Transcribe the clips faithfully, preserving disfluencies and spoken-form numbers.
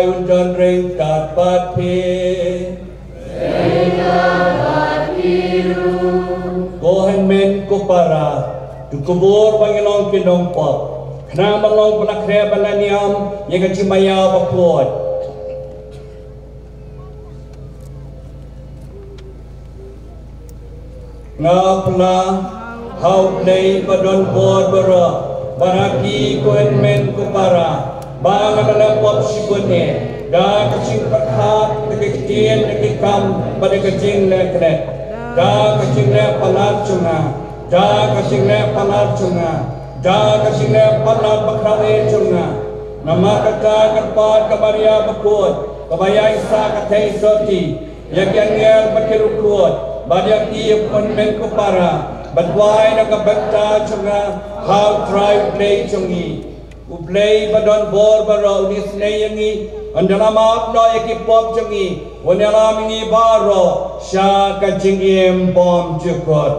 Don ring tat bad phi. Ko hynmen ko para, to kubur ba ngi long ki nongpop, khnang ban long ba la khreh ba la niam ïa ka jingmaïa bakhuid. Nga pla ha U Blei ba don bor baroh, bad ha phi ko hynmen ko para, ba nga la leh pop shibun eh, da ka jingpyrkhat, da ka ktien, da ki kam, bad da ka jingleh khleh, da ka jingleh palat jong nga, da ka jingleh palat jong nga, da ka jingleh palat bakhleh jong nga. Namar kata, kyrpad ka Maria bakhuid, kaba ïaisah ka theisotti ïa ki angel bad ki riewkhuid, bad ïa phi ko hynmen ko para, bad duwai na ka bynta jong nga ha U Trai U Blei jong ngi. U Blei ba don bor baroh un isynei ïa ngi, un da la map noh ïa ki pop jong ngi, un ïalam ïa ngi baroh sha ka jingim bymjukut.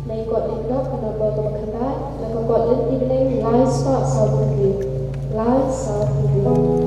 Nai kot lynnong ka nombor kaba khyndai, na ka kot lynti bneng lai spah saw phew hynriew. Lai saw phew hynriew.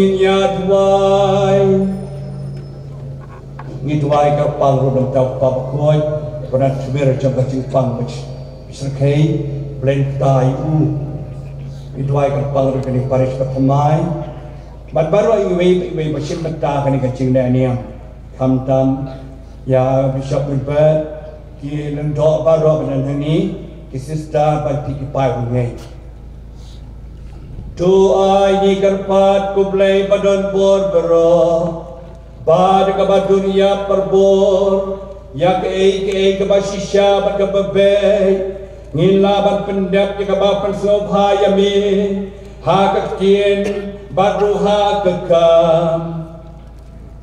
Ngin ïa duwai. Ngi duwai kyrpang ruh namar u Kpa bakhuid, ba na tymmen jong ka jingpang ba syrkhei, Blei Trai u. Ngi duwai kyrpang ruh kane ka parish ka thymmai. Bad baroh iwei pa iwei ba shim bynta kane ka jingleh niam. Khamtam ïa Bishop Wilbert, ki lyngdoh baroh ba don hangne, ki sister bad ki, ki paidbah ngi. To ai ngi kyrpad ko Blei ba don bor baroh, ba da kaba don ïa parbor ïa kaei kaei kaba shisha bad kaba beit, ngin lah ban pyndep ïa kaba pynsngewbha ïa me ha ka ktien bad ruh ha ka kam.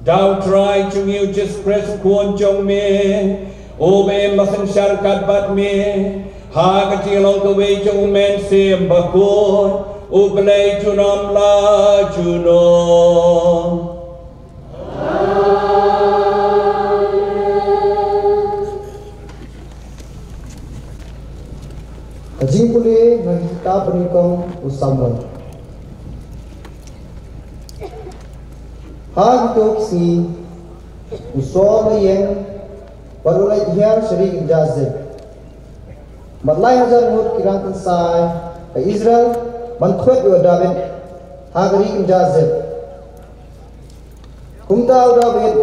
Da U Trai jong ngi U Jisu Khrist U Khun jong me, uba im bad synshar ryngkat bad me ha ka jinglong kawei jong U Mynsiem Bakhuid, U Blei junom la junom. Ka jingpule na ka kitab Banyngkong u Samuel. Ha kito ki sngi u Saul u la ïeng bad u la leit hiar sha ri kynja Ziph. Bad lai hajar ngut ki rangkynsai ka Israel ban thwet ïa u Dabid ha ka ri kynja Ziph. Kumta u Dabid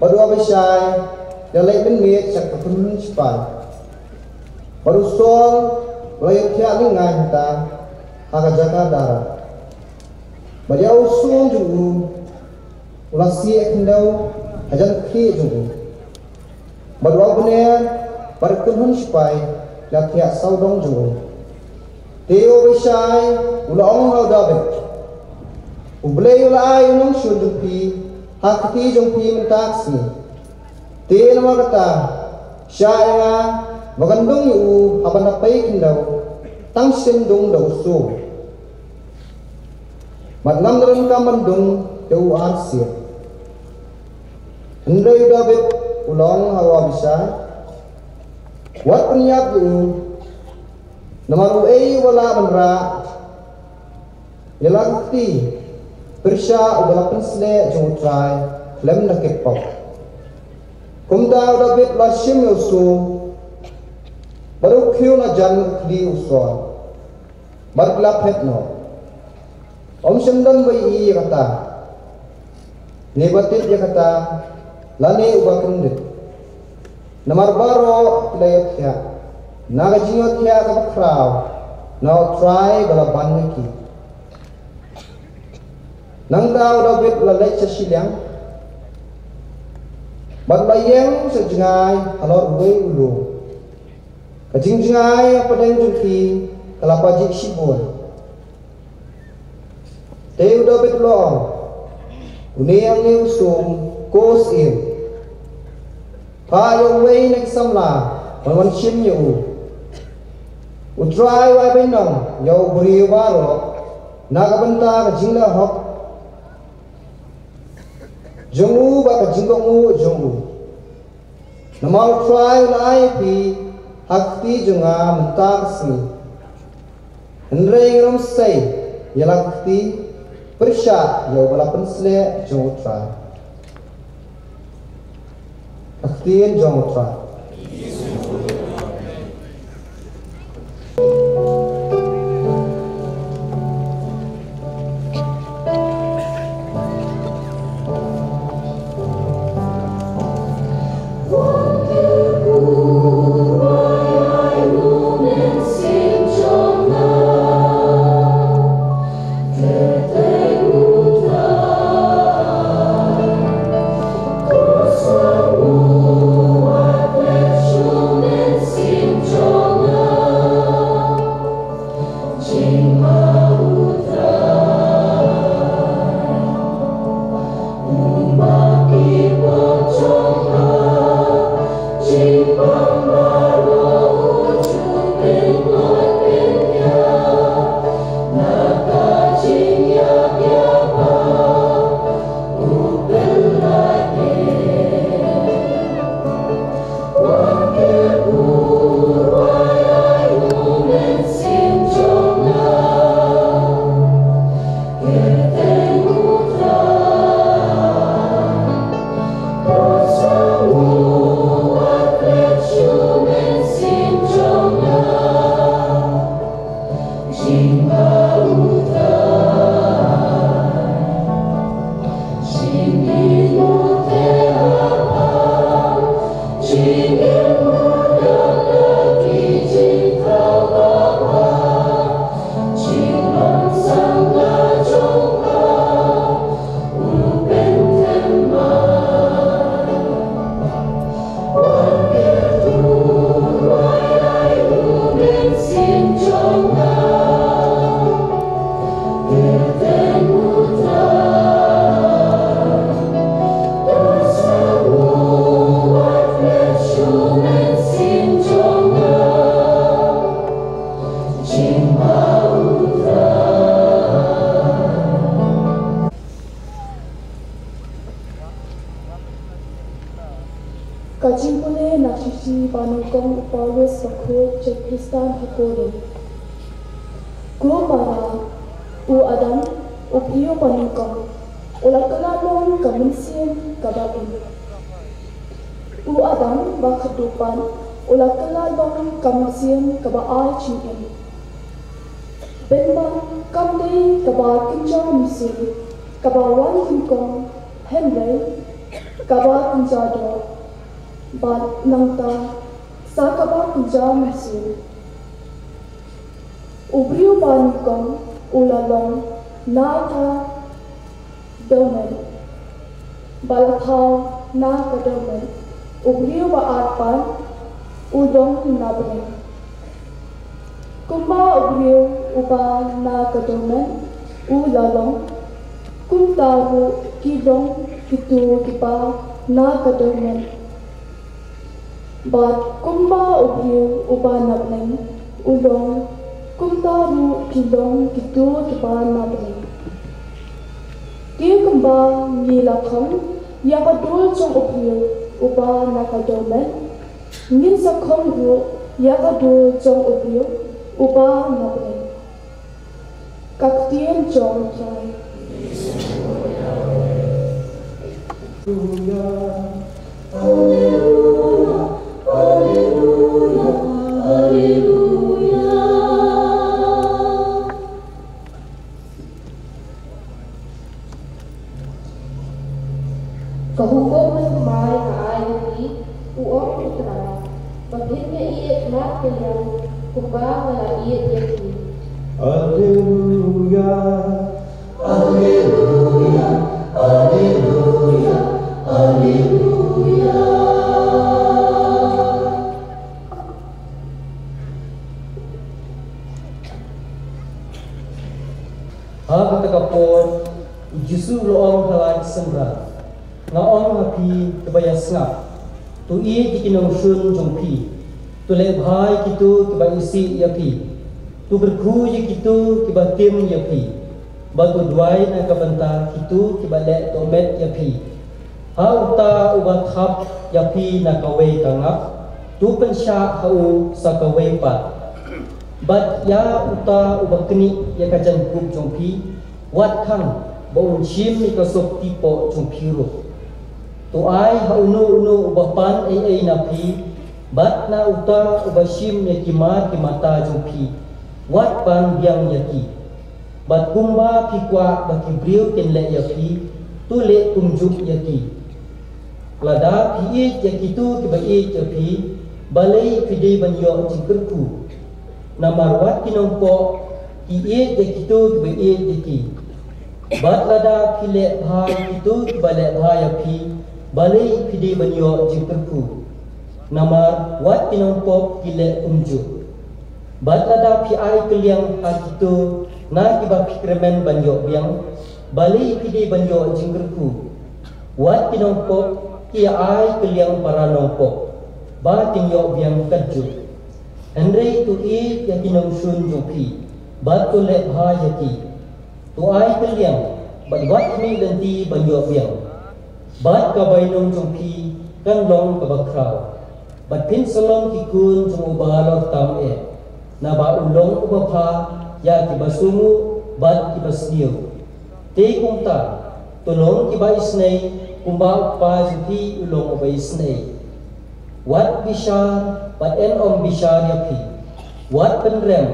bad u Abishai u la leit mynmiet sha ka kynhun shipai. Bad u Saul u la ïohthiah lyngngai hangta ha ka jaka dara. Bad ïa u sum jong u u la sieh khyndew hajan khlieh jong u. Bad u Abner bad ka kynhun shipai ki la thiah sawdong jong u. Te u Abishai u la ong ha u Dabid, U Blei u la ai u nongshun jong phi ha ka kti jong phi mynta ka sngi. Te namar kata, shah ïa nga ba kan dung ïa u haba nga pei khyndew, tang shisien dung da u sum. Bad ngam da donkam ban dung ïa u arsien. Hynrei u Dabid u la ong ha u Abishai, wat pynïap ïa u, namar uei uba lah ban rah ïa la ka kti pyrshah uba la pynsleh jong U Trai khlem da kit pop. Kumta u Dabid u la shim ïa u sum bad u khiew na jan ka khli u Saul. Bad ki la phet noh. Ym shym don ba ïohi ïa kata, ne ba tip ïa kata, lane uba kyndit. Namar baroh ki la ïohthiah na ka jingïohthiah kaba khraw na U Trai ba la ban ïa ki. Nangta u Dabid u la leit sha shiliang bad u la ïeng sha jngai halor uwei u lum. Ka jingjngai hapdeng jong ki ka la pajih shibun. Te u Dabid u la ong, une hangne u sum, ko syiem, phah ïa uwei na ki samla ban wan shim ïa u. U Trai u ai bainong ïa u briew baroh na ka bynta ka jingleh hok jong u bad ka jingkohnguh jong u. Namar U Trai u la ai ïa phi ha ka kti jong nga mynta ka sngi. Hynrei ngan ym sei ïa la ka kti pyrshah ïa uba la pynsleh jong U Trai. Ka ktien jong U Trai. Ka jingpule na ka shithi ba nyngkong u Paulus bakhuid sha ki Khristan ha Korinth. Ko para, u Adam, u briew ba nyngkong, u la kylla long ka mynsiem kaba im. U Adam ba khatduh pat, u la kylla long ka mynsiem kaba ai jingim. Bad ma kam dei kaba kynja mynsiem kaba wan nyngkong, hynrei kaba kynja doh. Bad nangta sa kaba kynja mynsiem. U briew ba nyngkong u la long na ka dewmet, ba la thaw na ka dewmet. U briew ba ar pat u long na bneng. Kumba u briew uba na ka dewmet u la long, kumta ruh ki long kito kiba na ka dewmet. Bad kumba u briew uba na bneng u long, kumta ruh ki long kito kiba na bneng. Te kumba ngi la khong ïa ka dur jong u briew uba na ka dewmet, ngin sa khong ruh ïa ka dur jong u briew uba na bneng. Ka ktien jong U Trai. Ka hukum ba thymmai nga ai ïa phi, u ong U Trai, ba phin ïa ïeit lad ka liang kumba nga la ïeit ïa phi. Alleluia, alleluia, alleluia, alleluia. Ha kata ka por, u Jisu u la ong ha la ki synran, nga ong ha phi kiba ïa sngap, to ïeit ïa ki nongshun jong phi, to leh bha ïa kito kiba isih ïa phi, to kyrkhu ïa kito kiba tim ïa phi, bad to duwai na ka bynta kito kiba leh tohmet ïa phi. Ha uta uba thap ïa phi na kawei ka ngap, to pynshah ha u sa kawei pat. Bad ïa uta uba knieh ïa ka jaiñkup jong phi, wat khang ba un shim ïa ka sop tipoh jong phi ruh. To ai ha uno uno uba pan ei ei na phi, bad na uta uba shim ïa ki mar ki mata jong phi, wat pan biang ïa ki. Bad kumba phi kwah ba ki briew kin leh ïa phi, to leh kumjuh ïa ki. Lada phi ïeit ïa kito kiba ïeit ïa phi, balei phi dei ban ïoh jingkyrkhu? Namar wat ki nongpop ki ïeit ïa kito kiba ïeit ïa ki. Bad lada phi leh bha ïa kito kiba leh bha ïa phi, balei phi dei ban ïoh jingkyrkhu? Namar wat ki nongpop ki leh kumjuh. Bad lada phi ai kylliang ha kito na kiba phi kyrmen ban ïoh biang, balei phi dei ban ïoh jingkyrkhu? Wat ki nongpop ki ïa ai kylliang para nongpop, ba kin ïoh biang katjuh. Hynrei to ïeit ïa ki nongshun jong phi, bad to leh bha ïa ki. To ai kylliang, bad wat khmih lynti ban ïoh biang. Bad ka bainong jong phi kan long kaba khraw. Bad phin sa long ki khun jong uba lor tam eh, naba u long uba bha ïa kiba sngewnguh bad kiba sniew. Te kumta, to long kiba isynei, kumba u Kpa jong phi u long uba isynei. Wat bishar, bad yn ym bishar ïa phi. Wat pynrem,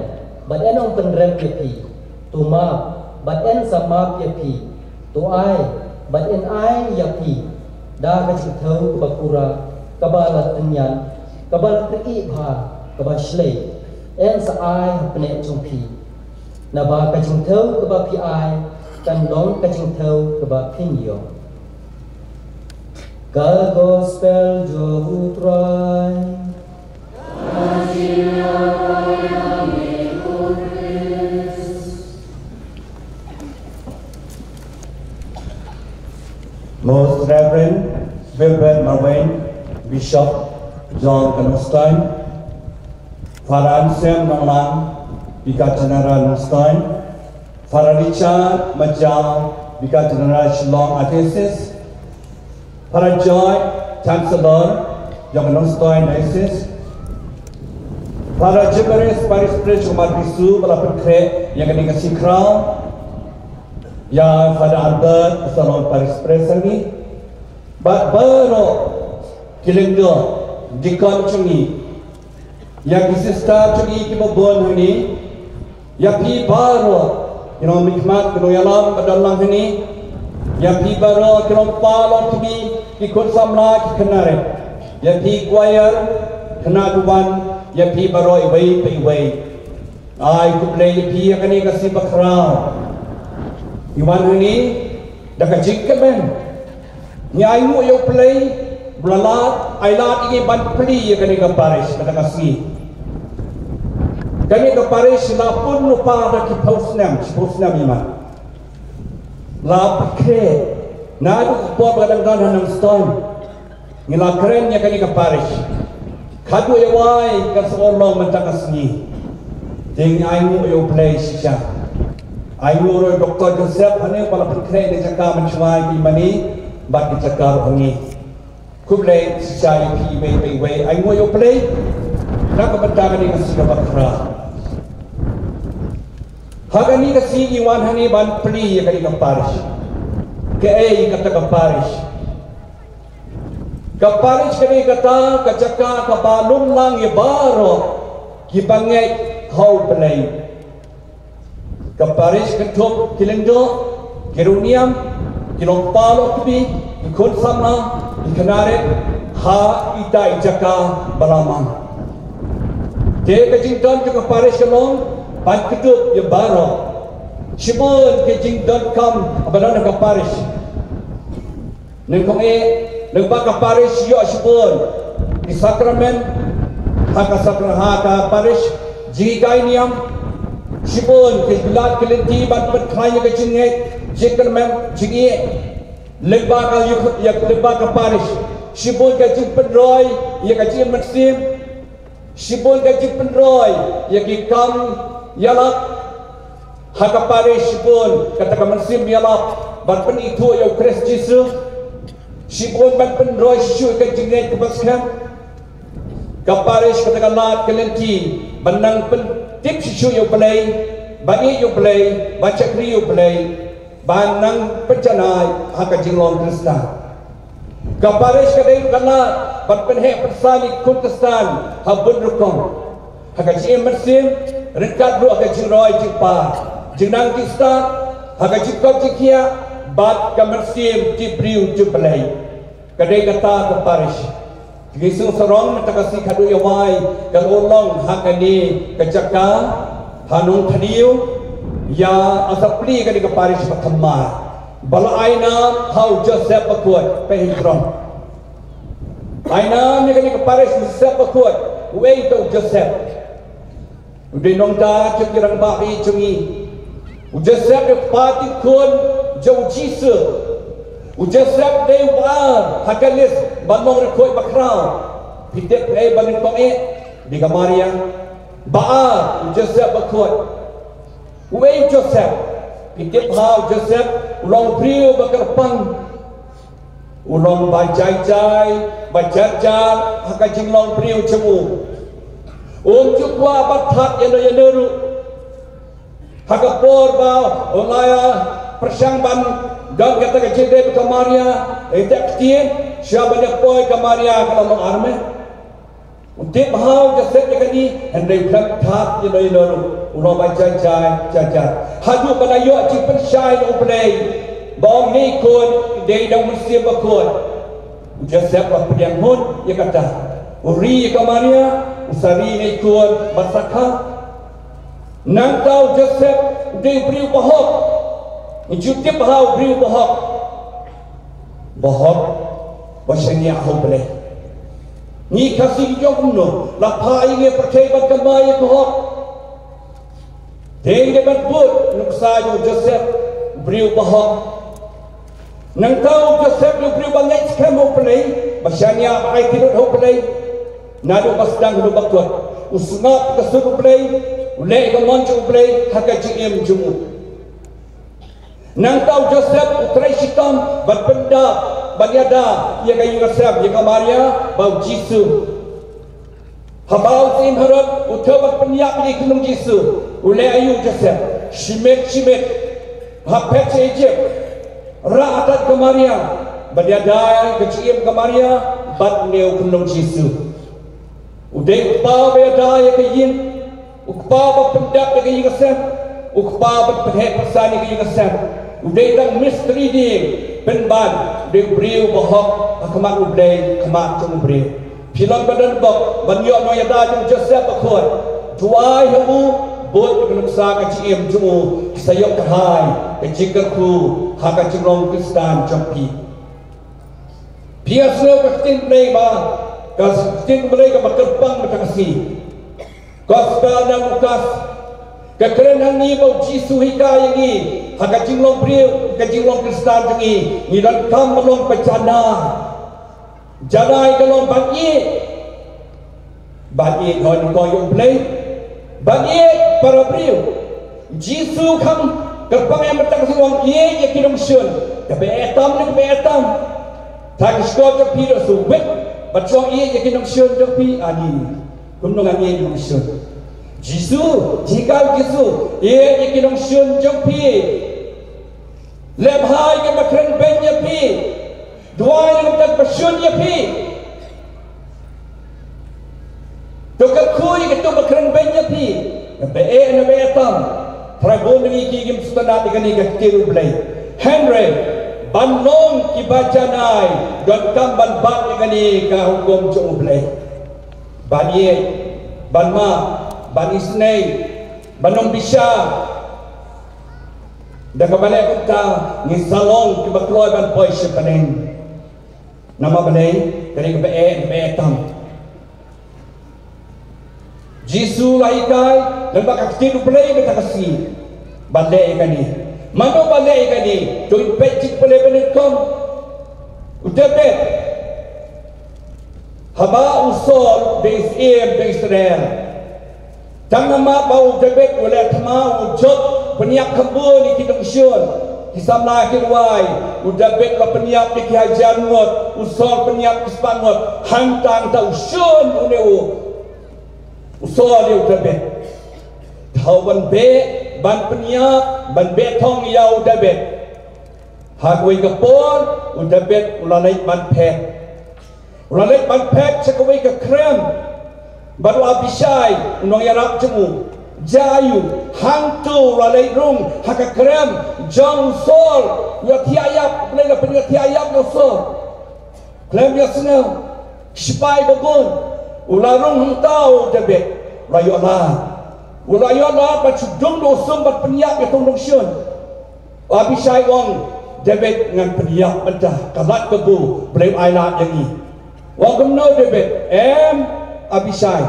bad yn ym pynrem ïa phi. To map, bad yn sa map ïa phi. To ai, bad yn ai ïa phi. Da ka jingthew kaba pura, kaba la tynñiat, kaba la tyngeh bha, kaba shlei. Yn sa ai ha pneh jong phi. Naba ka jingthew kaba phi ai, kan long ka jingthew kaba phin ïoh. Ka gospel jong U Trai. Most Reverend Wilbert Marwein, Bishop jong ka Nongstoiñ, Father Anselm Nonglang, Vicar General Nongstoiñ, Father Richard Majaw, Vicar General Shillong Archdiocese, Father Joy, Chancellor, Jong ka Nongstoiñ Diocese, Father Jimaris, Parish Priest jong ka Marbisu, ba la pynkhreh ïa kane ka sngi khraw ïa Father Albert, ka salon Parish Priest hangne, bad baroh ki lyngdoh, deacon jong ngi, ïa ki sister jong ngi kiba bun hangne, ïa phi baroh ki nongmihkhmat, ki nongïalam ba don lang hangne, ïa phi baroh ki nongpalok kmie, ki khun samla, ki khynnah rit, ïa phi choir, khynnah duwan, ïa phi baroh iwei pa iwei. Ai khublei ïa phi ïa kane ka sngi bakhraw. Ngi wan hangne da ka jingkmen. Ngi ainguh ïa U Blei ba u la lad, ai lad ïa ngi ban plie ïa kane ka parish kata ka sngi. Kane ka parish la pun lypa da ki phew snem, shiphew snem i mat. La pynkhreh naduh ka por ba ka dang don ha Nongstoiñ. Ngi la kren ïa kane ka parish. Khadduh ïa wai kan sa urlong mynta ka sngi. Te ngi ainguh ïa U Blei shisha. Ainguh ruh ïa u Doktor Joseph hangne ba la pynkhreh ïa ka jaka mynshuwa ïa ki mane bad ka jaka ruh hangne. Khublei shisha ïa phi iwei pa iwei, ainguh ïa U Blei na ka bynta kane ka sngi kaba khraw. Ha kane ka sngi ngi wan hangne ban plie ïa kane ka parish. Kaei kata ka parish? Ka parish ka dei kata ka jaka kaba lum lang ïa baroh kiba ngeit ha U Blei. Ka parish ka kynthup ki lyngdoh, ki riewniam, ki nongpalok kmie, ki khun samla, ki khynnah rit, ha ita i jaka ba la mang. Te ka jingdon jong ka parish ka long ban kdup ïa baroh. Shibun ki jingdonkam ba don ha ka parish. Nyngkong eh, lyngba ka parish ïoh shibun ki sakramen ha ka sakra-, ha ka parish, jinghikai niam, shibun ki lad ki lynti ban pynkhlaiñ ïa ka jingngeit, jingkyrmen, jingïeit. Lyngba ka ïa, ïa lyngba ka parish, shibun ka jingpynroi ïa ka jingmynsiem, shibun ka jingpynroi ïa ki kam ïalap ha ka parish, shibun kata ka mynsiem ïalap ban pynithuh ïa U Khrist Jisu, shibun ban pynroi shisha ka jingngeit kaba skhem. Ka parish kata ka lad ka lynti ban nang pyntip shisha ïa U Blei, ban ïeit ïa U Blei, ban shakri ïa U Blei, ban nang pynjanai ha ka jinglong Khristan. Ka parish ka dei ka lad ban pynheh pynsan ïa ki khun Khristan ha bun rukom. Ha ka jingim mynsiem, ryngkat ruh ha ka jingroi jingpar, jingnang jingstad, ha ka jingkoit jingkhiah, bad ka mynsiem tip briew tip Blei. Ka dei kata ka parish. Ngi sngewsarong mynta ka sngi khadduh ïa wai kan urlong ha kane ka jaka ha Nongthymmai ïa, ah, sa plie kane ka parish ba thymmai ba la ai nam ha u Joseph Bakhuid. Peit hynrei ai nam ïa kane ka parish u Joseph Bakhuid. Uei uta u Joseph? U dei nongda jong ki rangbah jong ngi. U Joseph u dei u kpa jingkhun jong u Jisu. U Joseph u dei uba ar ha ka list ban long riewkhuid bakhraw. Phi tip ei ba nyngkong eh? Dei ka Maria. Ba ar, u Joseph Bakhuid. Uei u Joseph? Phi tip ha u Joseph u long u briew ba kyrpang. U long ba jai jai, ba jar jar ha ka jinglong briew jong u. Um ju kwah ban thad ïano ïano ruh. Ha ka por ba u la ïa pyrshang ban don kata ka jingïadei bad ka Maria, ïa ka ktien, sha ban ïa poi ka Maria ka la long armeh. U tip ha u Joseph ïa kane, hynrei u khlem thad ïano ïano ruh, u long ba jai jai, jai jai. Haduh ba la ïoh jingpynshai na U Blei, ba ong ne i khun, dei dang mynsiem bakhuid. U Joseph ba pdiang hun ïa kata. U ri ïa ka Maria, u sa ri ne i khun ba sa kha. Nangta u Joseph u dei u briew bahok. Ngi ju tip ha u briew bahok. Bahok, ba shaniah ha U Blei. Ngi Khasi ngi ong kumno, la phah ïa ngi pyrthei ban kynmaw ïa ka hok. Te ngi dei ban bud nuksa ïa u Joseph, u briew bahok. Nangta u Joseph u dei u briew ba ngeit skhem ha U Blei, ba shaniah ba aiti lut ha U Blei. Naduh ba sdang haduh ba kut, u sngap ka sur U Blei, u leh ka mon jong U Blei ha ka jingim jong u. Nangta u Joseph u trei shitom ban pyndap Ban ïada ïa ka ïing ka sem ïa ka Maria bad u Jisu. Haba u Syiem Herod u thaw ban pynïap ïa ki khynnah u Jisu, u leh aïu u Joseph? Shimet shimet, hap phet sha Egypt, rah hatai ka Maria, ban ïada ïa ka jingim ka Maria bad une u khynnah u Jisu. U dei u kpa ba ïada ïa ka ïing, u kpa ba pyndap ïa ka ïing ka sem, u kpa ba pynheh pynsan ïa ka ïing ka sem. U dei tang mistri dieng, pynban u dei u briew ba hok ha khmat U Blei, khmat jong u briew. Phi long ba don bok ban ïoh nongïada jong u Joseph bakhuid. Duwai ha u, bud ïa ka nuksa ka jingim jong u, sa ïoh kyrhai ka jingkyrkhu ha ka jinglong Khristan jong phi. Phi ïohsngew ka ktien Blei ba, ka ktien Blei kaba kyrpang mynta ka sngi. Gospel na u Lukas ka kren ha ngi ba u Jisu u hikai ïa ngi ha ka jinglong briew, ka jinglong Khristan jong ngi, ngi donkam ban long ba janai. Janai ka long ban ïeit. Ban ïeit hoi ne ko ïa u Blei, ban ïeit para briew. Jisu kham kyrpang ïa mynta ka sngi, ïeit ïa ki nongshun. Kaba eh tam ne kaba eh tam. Tang shkor jong phi ruh sa wit bad shong ïeit ïa ki nongshun jong phi, ani. Kumno ngan ïeit ïa ki nongshun? Jisu, jingkyrkhu Jisu, ïeit ïa ki nongshun jong phi. Leh bha ïa kiba kren beiñ ïa phi. Duwai ïa kiba shun ïa phi. To kyrkhu ïa kito ba kren beiñ ïa phi. Naba eh naba eh tam. Trai bun na ngi kim sngewtynnat ïa kane ka ktien U Blei. Hynrei ban long kiba janai, donkam ban bat ïa kane ka hukum jong U Blei. Ban ïeit, ban map, ban isynei, ban ym bishar. Da kaba leh kumta ngin sa long kiba kloi ban poi sha bneng. Namar balei? Ka dei kaba eh, kaba eh tam. Jisu u la hikai lyngba ka ktien U Blei mynta ka sngi ban leh ïa kane. Mano ba leh ïa kane? To ngin peit jingpule banyngkong. U Dabid, haba u Saul u dei u syiem jong Israel, tang namar ba u Dabid u leh thma, u jop pynïap kham bun ïa ki nongshun, ki samla, ki rwai. U Dabid u la pynïap ïa ki hajar ngut, u Saul pynïap ki spah ngut. Hangta hangta u shun une u, u Saul ïa u Dabid. Thaw ban beh, ban pynïap, ban beh thong ïa u Dabid. Ha kawei ka por u Dabid u la leit ban phet. U la leit ban phet sha kawei ka krem. Bad u Abishai u nongïarap jong u, jia aïu? Hangto u la leit rung ha ka krem jong u Saul. U ïathiah ïap, U Blei la pynïathiah ïap ïa u Saul. Khlem ïohsngew, ki sipai ba bun. U la rung hangta u Dabid, u la ïoh lad. U la ïoh lad ban shu dung da u sum ban pynïap ïa uto u nongshun. U Abishai u ong, Dabid, ngan pynïap mynta, ka lad kaba U Blei u ai lad ïa ngi. U ong kumno Dabid? Em Abishai,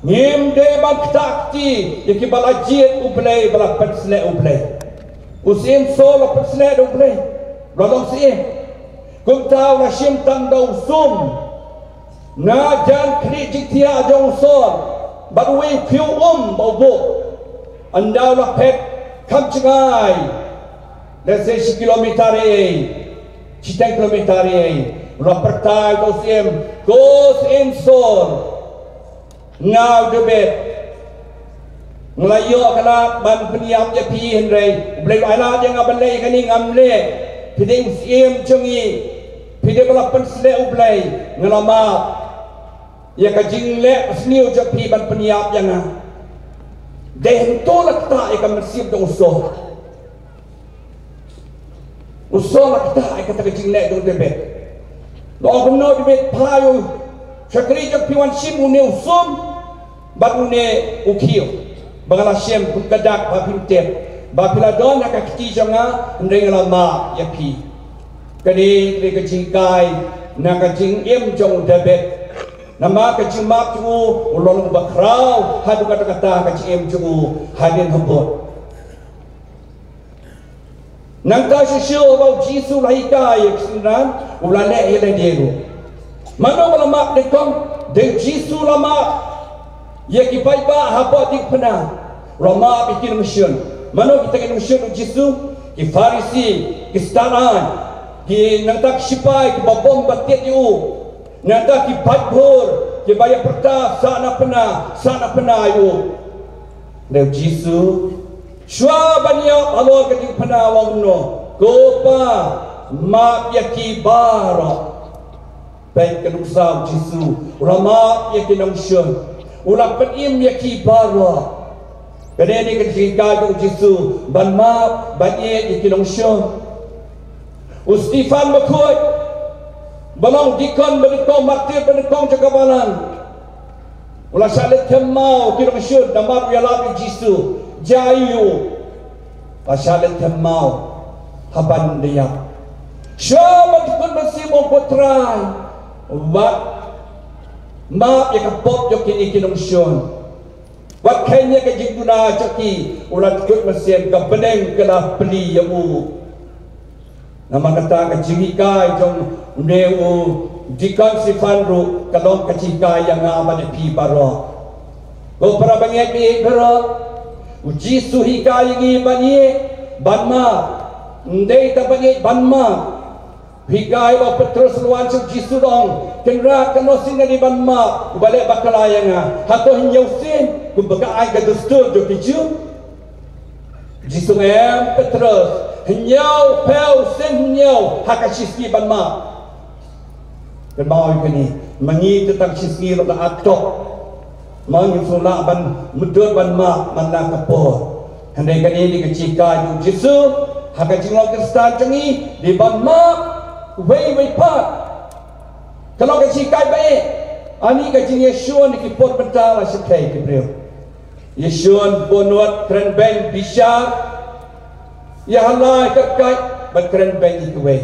ngim dei ban ktah kti ïa kiba la jied U Blei, ba la pynsleh U Blei. U Syiem Saul la pynsleh da U Blei, la long syiem. Kumta u la shim tang da u sum na jan khlieh jingthiah jong u Saul bad uwei u khiew um ba u buh. Ynda u la phet kham jngai, let's say shi kilometer ei ei, shiteng kilometer ei ei, u la pyrta ïa u syiem, ko syiem Saul, nga u Dabid, nga la ïoh ka lad ban pynïap ïa phi, hynrei U Blei u la ai lad ïa nga ban leh ïa kane, ngam leh. Phi dei u syiem jong ngi, phi dei ba la pynsleh U Blei, nga la map ïa ka jingleh sniew jong phi ban pynïap ïa nga. Dei hangto la ktah ïa ka mynsiem jong u Saul. U Saul la ktah ïa kata ka jingleh jong u Dabid. La ong kumno Dabid, phai u shakri jong phi wan shim une u sum bad une u khiew ba nga la shim kum ka dak ba phin tip ba phi la don ha ka kti jong nga, hynrei nga la map ïa phi. Kane ka dei ka jinghikai na ka jingim jong u Dabid. Namar ka jingmap jong u, u long uba khraw haduh katta katta ka jingim jong u hadien habud. Nangta shuh shuh ba u Jisu u la hikai ïa ki synran, u la leh ïa lade ruh. Mano ba la map nyngkong? Dei u Jisu la map ïa ki paidbah hapoh diengphna. U la map ïa ki nongshun. Mano kita ki nongshun u Jisu? Ki Pharisi, ki stad aiñ. Ki nangta ki shipai kiba bom ba tied ïa u. Nangta ki paidbah kiba ïa pyrta sa na pynah, sa na pynah ïa u. Dei u Jisu. Shuwa ban ïap halor ka jingpynah u ong kumno, ko Pa, map ïa ki baroh. Peit ka nuksa u Jisu u la map ïa ki nongshun. U la pynim ïa ki baroh. Kane ne ka jinghikai jong u Jisu ban map, ban ïeit ïa ki nongshun. U Stephen bakhuid, ba long dikon banyngkong, martir banyngkong jong ka balang, u la shah leit them maw ki nongshun namar u ïalap ïa u Jisu. Jia ïa u. La shah leit them maw ha ban da ïap. Shuwa ban jukut mynsiem, ong, ko Trai, wat map ïa ka pop jong kine ki nongshun. Wat kheiñ ïa ka jingduna jong ki. U la jukut mynsiem, ka bneng ka la plie ïa u. Namar kata ka jinghikai jong une u dikon Stephen ruh ka long ka jinghikai ïa nga bad ïa phi baroh. Ko para bangeit baroh, u Jisu hikai ïa ngi ban ïeit, ban map. Ym dei tang ban ïeit, ban map. Hikai ba u Petros u la wan sha u Jisu, u ong, Kynrad, katno sien ngan ïa ban map uba leh bakla ïa nga? Hato hynñiew sien kumba ka ai ka dustur jong ki Jiw? Jisu ong, em Petros, hynñiew phew sien hynñiew ha ka shisngi ban map. Kynmaw ïa kane, ma ngi te tang shisngi ruh la atoh. Ma ngi shu lah ban mutdur ban map man la ka por. Hynrei kane dei ka jinghikai jong u Jisu ha ka jinglong Khristan jong ngi, dei ban map uwei uwei pat. Ka long ka jinghikai ba eh. Ani ka jingïashun ïa ki por mynta la shyrkhei ki briew. Ïashun, bunnud, kren beiñ, bishar, ïa halai, kat kai, bad kren beiñ ïa kiwei.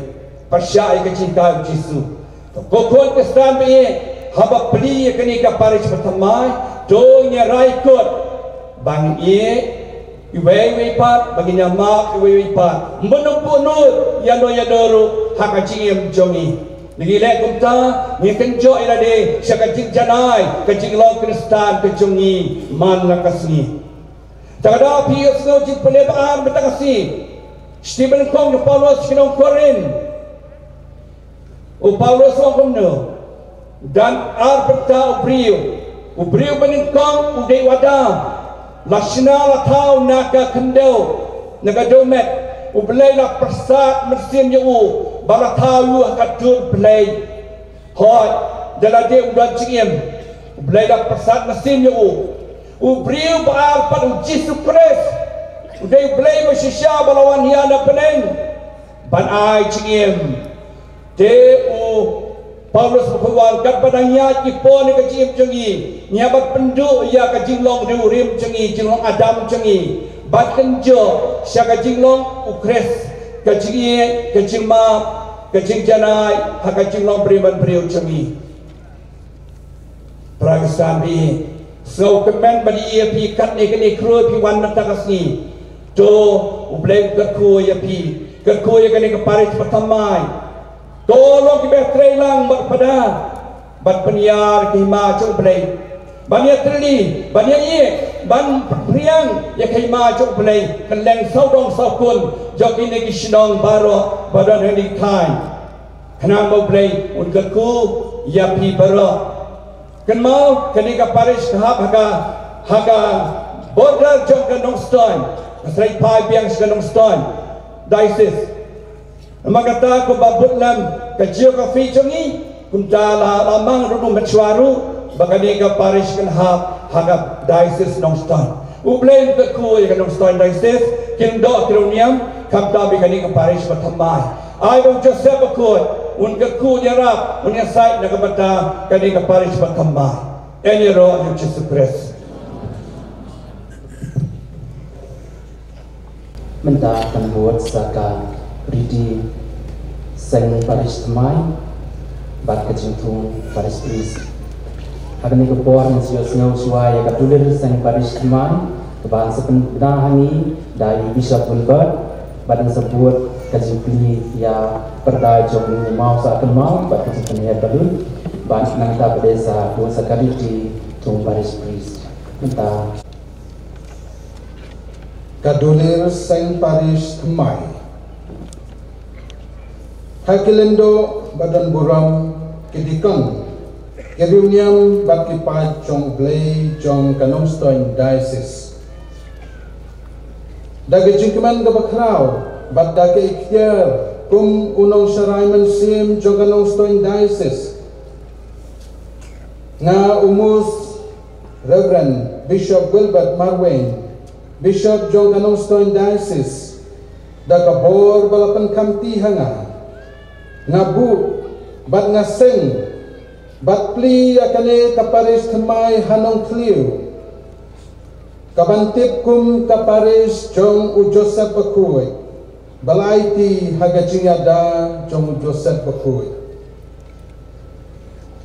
Pyrshah ïa ka jinghikai u Jisu. To ko khun Khristan ba ïeit, haba plie ïa kane ka parish ba thymmai, to ngin rai kut ba ngin ïeit iwei iwei pat, ba ngin ïa map iwei iwei pat. Mynno bunnud, ïano ïano ruh ha ka jingim jong ngi. Ngi leh kumta, ngi kynjoh ïa lade sha ka jingjanai ka jinglong Khristan ka jong ngi man la ka sngi. Te lada phi ïohsngew jingpule ba ar mynta ka sngi, shithi banyngkong jong u Paulus sha ki nong Korinth. U Paulus u ong kumno? Dan ar bynta u briew. U briew banyngkong u dei u Adam. La shna la thaw na ka khyndew, na ka dewmet. U Blei la pyrsad mynsiem ïa u ba la thaw ïa u ha ka dur Blei. Hooid, da lade u don jingim, u Blei la pyrsad mynsiem ïa u. U briew ba ar pat u Jisu Khrist, u dei u Blei ba shisha ba la wan hiar na bneng ban ai jingim. Te u Paulus u ong, katba nang ïaid ki por na ka jingim jong ngi, ngi hap ban pynduh ïa ka jinglong riewrim jong ngi, jinglong Adam jong ngi, ban kynjoh sha ka jinglong u Khrist, ka jingïeit, ka jingmap, ka jingjanai ha ka jinglong briew man briew jong ngi. Para Khristan, phi sngewkmen ba ïa phi katne kane khrui phi wan mynta ka sngi. To u Blei u kyrkhu ïa phi, kyrkhu ïa kane ka parish ba thymmai. To long kiba trei lang bad pada, ban pynïar ka hima jong u Blei, ban ïatylli, ban ïaieit, ban pynphriang ïa ka hima jong u Blei kylleng sawdong sawkun jong kine ki shnong baroh ba don ha kane ka thaiñ. Khnang ba u Blei un kyrkhu ïa phi baroh. Kynmaw, kane ka parish ka hap ha ka, ha ka border jong ka Nongstoiñ, ka syreit phai biang sha ka Nongstoiñ diocese. Namar kata, kumba bud lem ka geography jong ngi, kumta la, la mang ruh, mut shuwa ruh ba kane ka parish kan hap ha ka diocese Nongstoiñ. U Blei un kyrkhu ïa ka Nongstoiñ diocese, kin doh ki riewniam, khamtam ïa kane ka parish ba thymmai. Ai ba u Joseph bakhuid un kyrkhu, un ïarap, un ïasaid na ka bynta kane ka parish ba thymmai. Yn ïaroh ïa u Jisu Khrist. Mynta kan bud sa ka riti seng parish thymmai bad ka jingthung parish priest. Ha kane ka por ngin sa ïohsngew shuwa ïa ka dulir seng parish thymmai, kaba sa pynbna ha ngi da i Bishop Wilbert, bad ngin sa bud ka jingplie ïa pyrda jong u Mawsah Kynmaw bad ka jingpynhiar balun, bad nangta pat sa bud sa ka riti thung parish priest. Mynta. Ka dulir seng parish thymmai. Ha ki lyngdoh ba don burom, ki dikon, ki riewniam bad ki paid jong U Blei jong ka Nongstoiñ Diocese. Da ka jingkmen kaba khraw bad da ka iktiar kum u nongsharai mynsiem jong ka Nongstoiñ Diocese, nga u Most Reverend Bishop Wilbert Marwein, Bishop jong ka Nongstoiñ Diocese, da ka bor ba la pynkhamti ha nga, nga buh bad nga seng bad plie ïa kane ka parish thymmai ha Nongthliew, kaban tip kum ka parish jong u Joseph Bakhuid, ba la aiti ha ka jingïada jong u Joseph Bakhuid.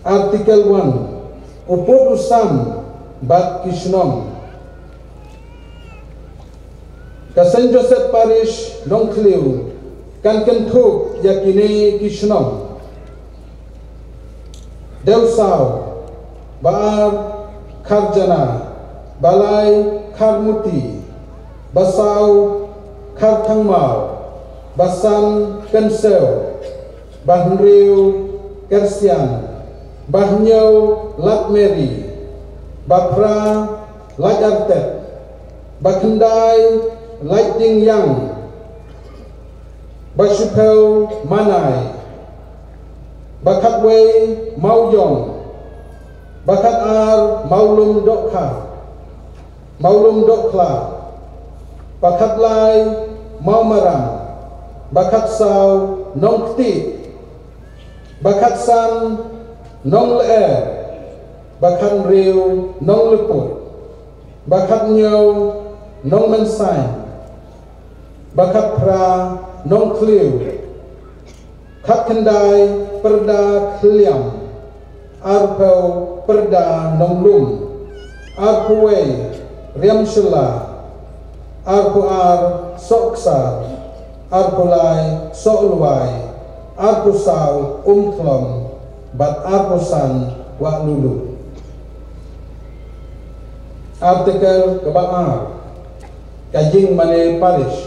Article one, u pud u sam bad ki shnong. Ka Saint Joseph Parish Nongthliew kan kynthup ïa kine ki shnong: Dewsaw, ba ar Kharjana, ba lai Kharmuti, ba saw Kharthangmaw, ba san Kynsew, ba hynriew Kersian, ba hynñiew Lad Mary, ba phra Lad Artet, ba khyndai Lad Dingiang, ba shiphew Manai, ba khatwei Mawiong, ba khatar Mawlum Dohkha, Mawlum Dohkhla, ba khatlai Mawmaram, ba khatsaw Nongkti, ba khatsan Nonglyer, ba khathynriew Nongliput, ba khathynñiew Nongmynsaiñ, ba khatphra Nongthliew, khatkhyndai Pyrda Khliam, arphew Pyrda Nonglum, arphew wei Riamshila, arphew ar Sohksar, arphew lai Sohlwai, arphew saw Umkhlong, bad arphew san Wahlulu. Article kaba ar, ka Ïingmane Parish.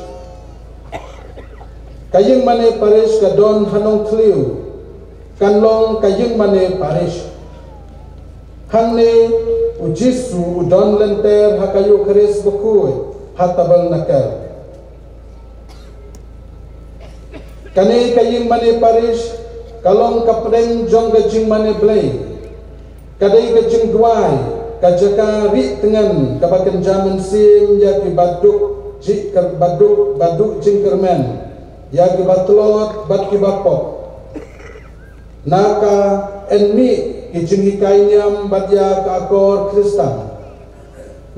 Ka Ïingmane Parish ka don ha Nongthliew, kan long ka Ïingmane Parish. Hangne u Jisu u don lynter ha ka Ïukharist bakhuid ha Tabernacle. Kane ka Ïingmane Parish ka long ka pdeng jong ka jingmane Blei. Ka dei ka jingduwai, ka jaka rieh tngen kaba kynja mynsiem ïa kiba duk jingkyrmen, ïa kiba tlot bad kiba pop. Na ka yn mih ki jinghikai niam bad ïa ka akor Khristan.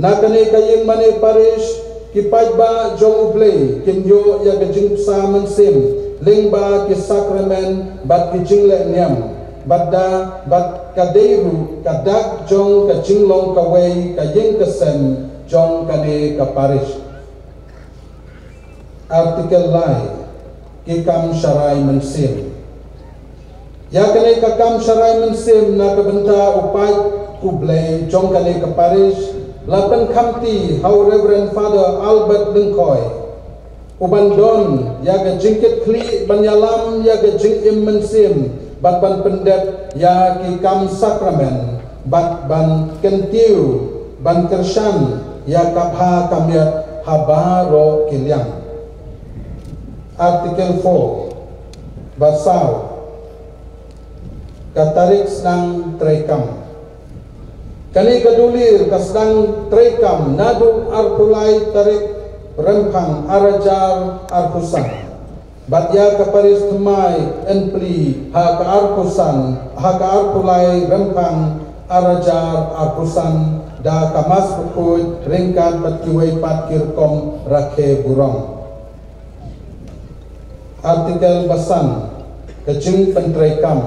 Na kane ka Ïingmane Parish, ki paidbah jong U Blei kin ïoh ïa ka jingbsa mynsiem lyngba ki sakramen bad ki jingleh niam, bad da, bad ka dei ruh ka dak jong ka jinglong kawei ka ïing ka sem jong kane ka parish. Article lai, ki kam sharai mynsiem. Ïa kane ka kam sharai mynsiem na ka bynta u paid U Blei jong kane ka parish, la pynkhamti ha u Reverend Father Albert Lyngkhoi, u ban don ïa ka jingkitkhlieh ban ïalam ïa ka jingim mynsiem bad ban pyndep ïa ki kam sakramen bad ban kyntiew ban kyrshan ïa ka bha ka miat ha baroh ki liang. Article four, ba saw, ka tarik sdang treikam. Kane ka dulir ka sdang treikam naduh arphew lai tarik Rymphang ar hajar arphew san. Bad ïa ka parish thymmai yn plie ha ka arphew san, ha ka arphew lai Rymphang ar hajar arphew san da ka mass bakhuid ryngkat bad kiwei pat ki rukom rakhe burom. Article ba san, ka jingpyntreikam.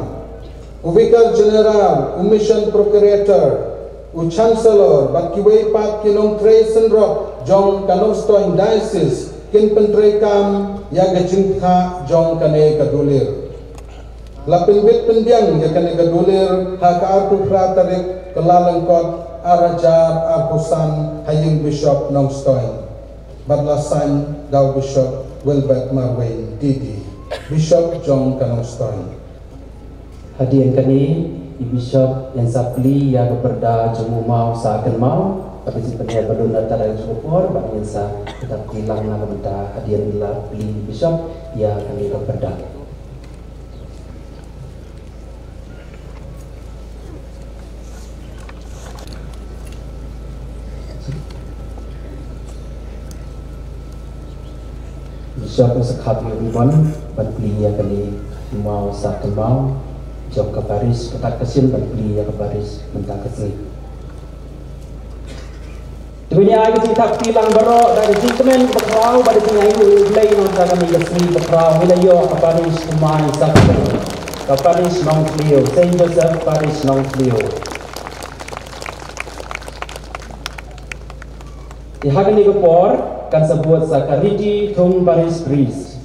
U Vicar General, u Mission Procurator, u Chancellor bad kiwei pat ki nongtrei synrop jong ka Nongstoiñ Diocese kin pyntreikam ïa ka jingthah jong kane ka dulir. La pynbit pynbiang ïa kane ka dulir ha ka arphew phra tarik Kyllalyngkot ar hajar arphew san ha ïing Bishop Nongstoiñ. Bad la sign da u Bishop Wilbert Marwein D D. Bishop jong ka Nongstoiñ. Hadien kane, i Bishop yn sa plie ïa ka pyrda jong u maw sa kynmaw, bad ka jingpynïaid balun na ka por, bad yn sa kynthah kti lang na ka bynta hadien la plie i Bishop ïa kane ka pyrda. Bishop u sa khap ïa u ribbon ban plie ïa kane u maw sa kynmaw jong ka parish, ka tat ka sien ban plie ïa ka parish mynta ka sngi. Te ngin ïa ai ka jingkynthah kti lang baroh da ka jingkmen bakhraw bad ka jingaiñguh ïa U Blei na ka bynta kane ka sngi bakhraw. Ngin ïa ïoh ka parish Thymmai Sakhir, ka parish Nongthliew, Saint Joseph Parish Nongthliew. Te ha kane ka por kan sa bud sa ka riti thung parish priest.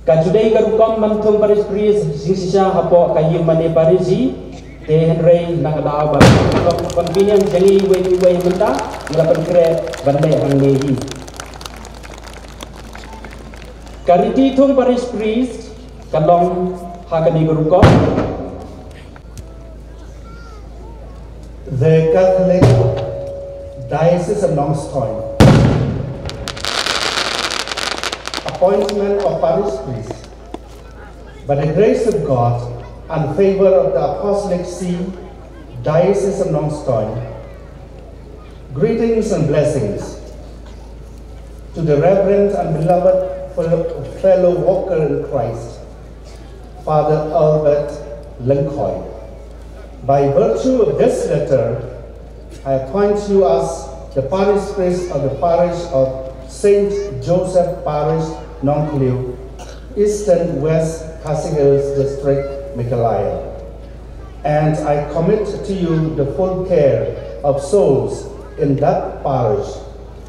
Kan ju dei ka rukom ban thung parish priest jingshisha hapoh ka ïing mane parish hi, te hynrei na ka daw ba ka convenience jong ngi iwei pa iwei mynta, ngi la pynkhreh ban leh hangne hi. Ka riti thung parish priest ka long ha kane ka rukom. The Catholic Diocese of Nongstoiñ. Appointment of parish priest. By the grace of God and favor of the Apostolic See, Diocese of Nongstoiñ, greetings and blessings to the Reverend and beloved fellow, fellow worker in Christ, Father Albert Lyngkhoi. By virtue of this letter, I appoint you as the parish priest of the parish of Saint Joseph Parish, Nongthliew, Eastern West Khasi Hills District, Meghalaya. And I commit to you the full care of souls in that parish,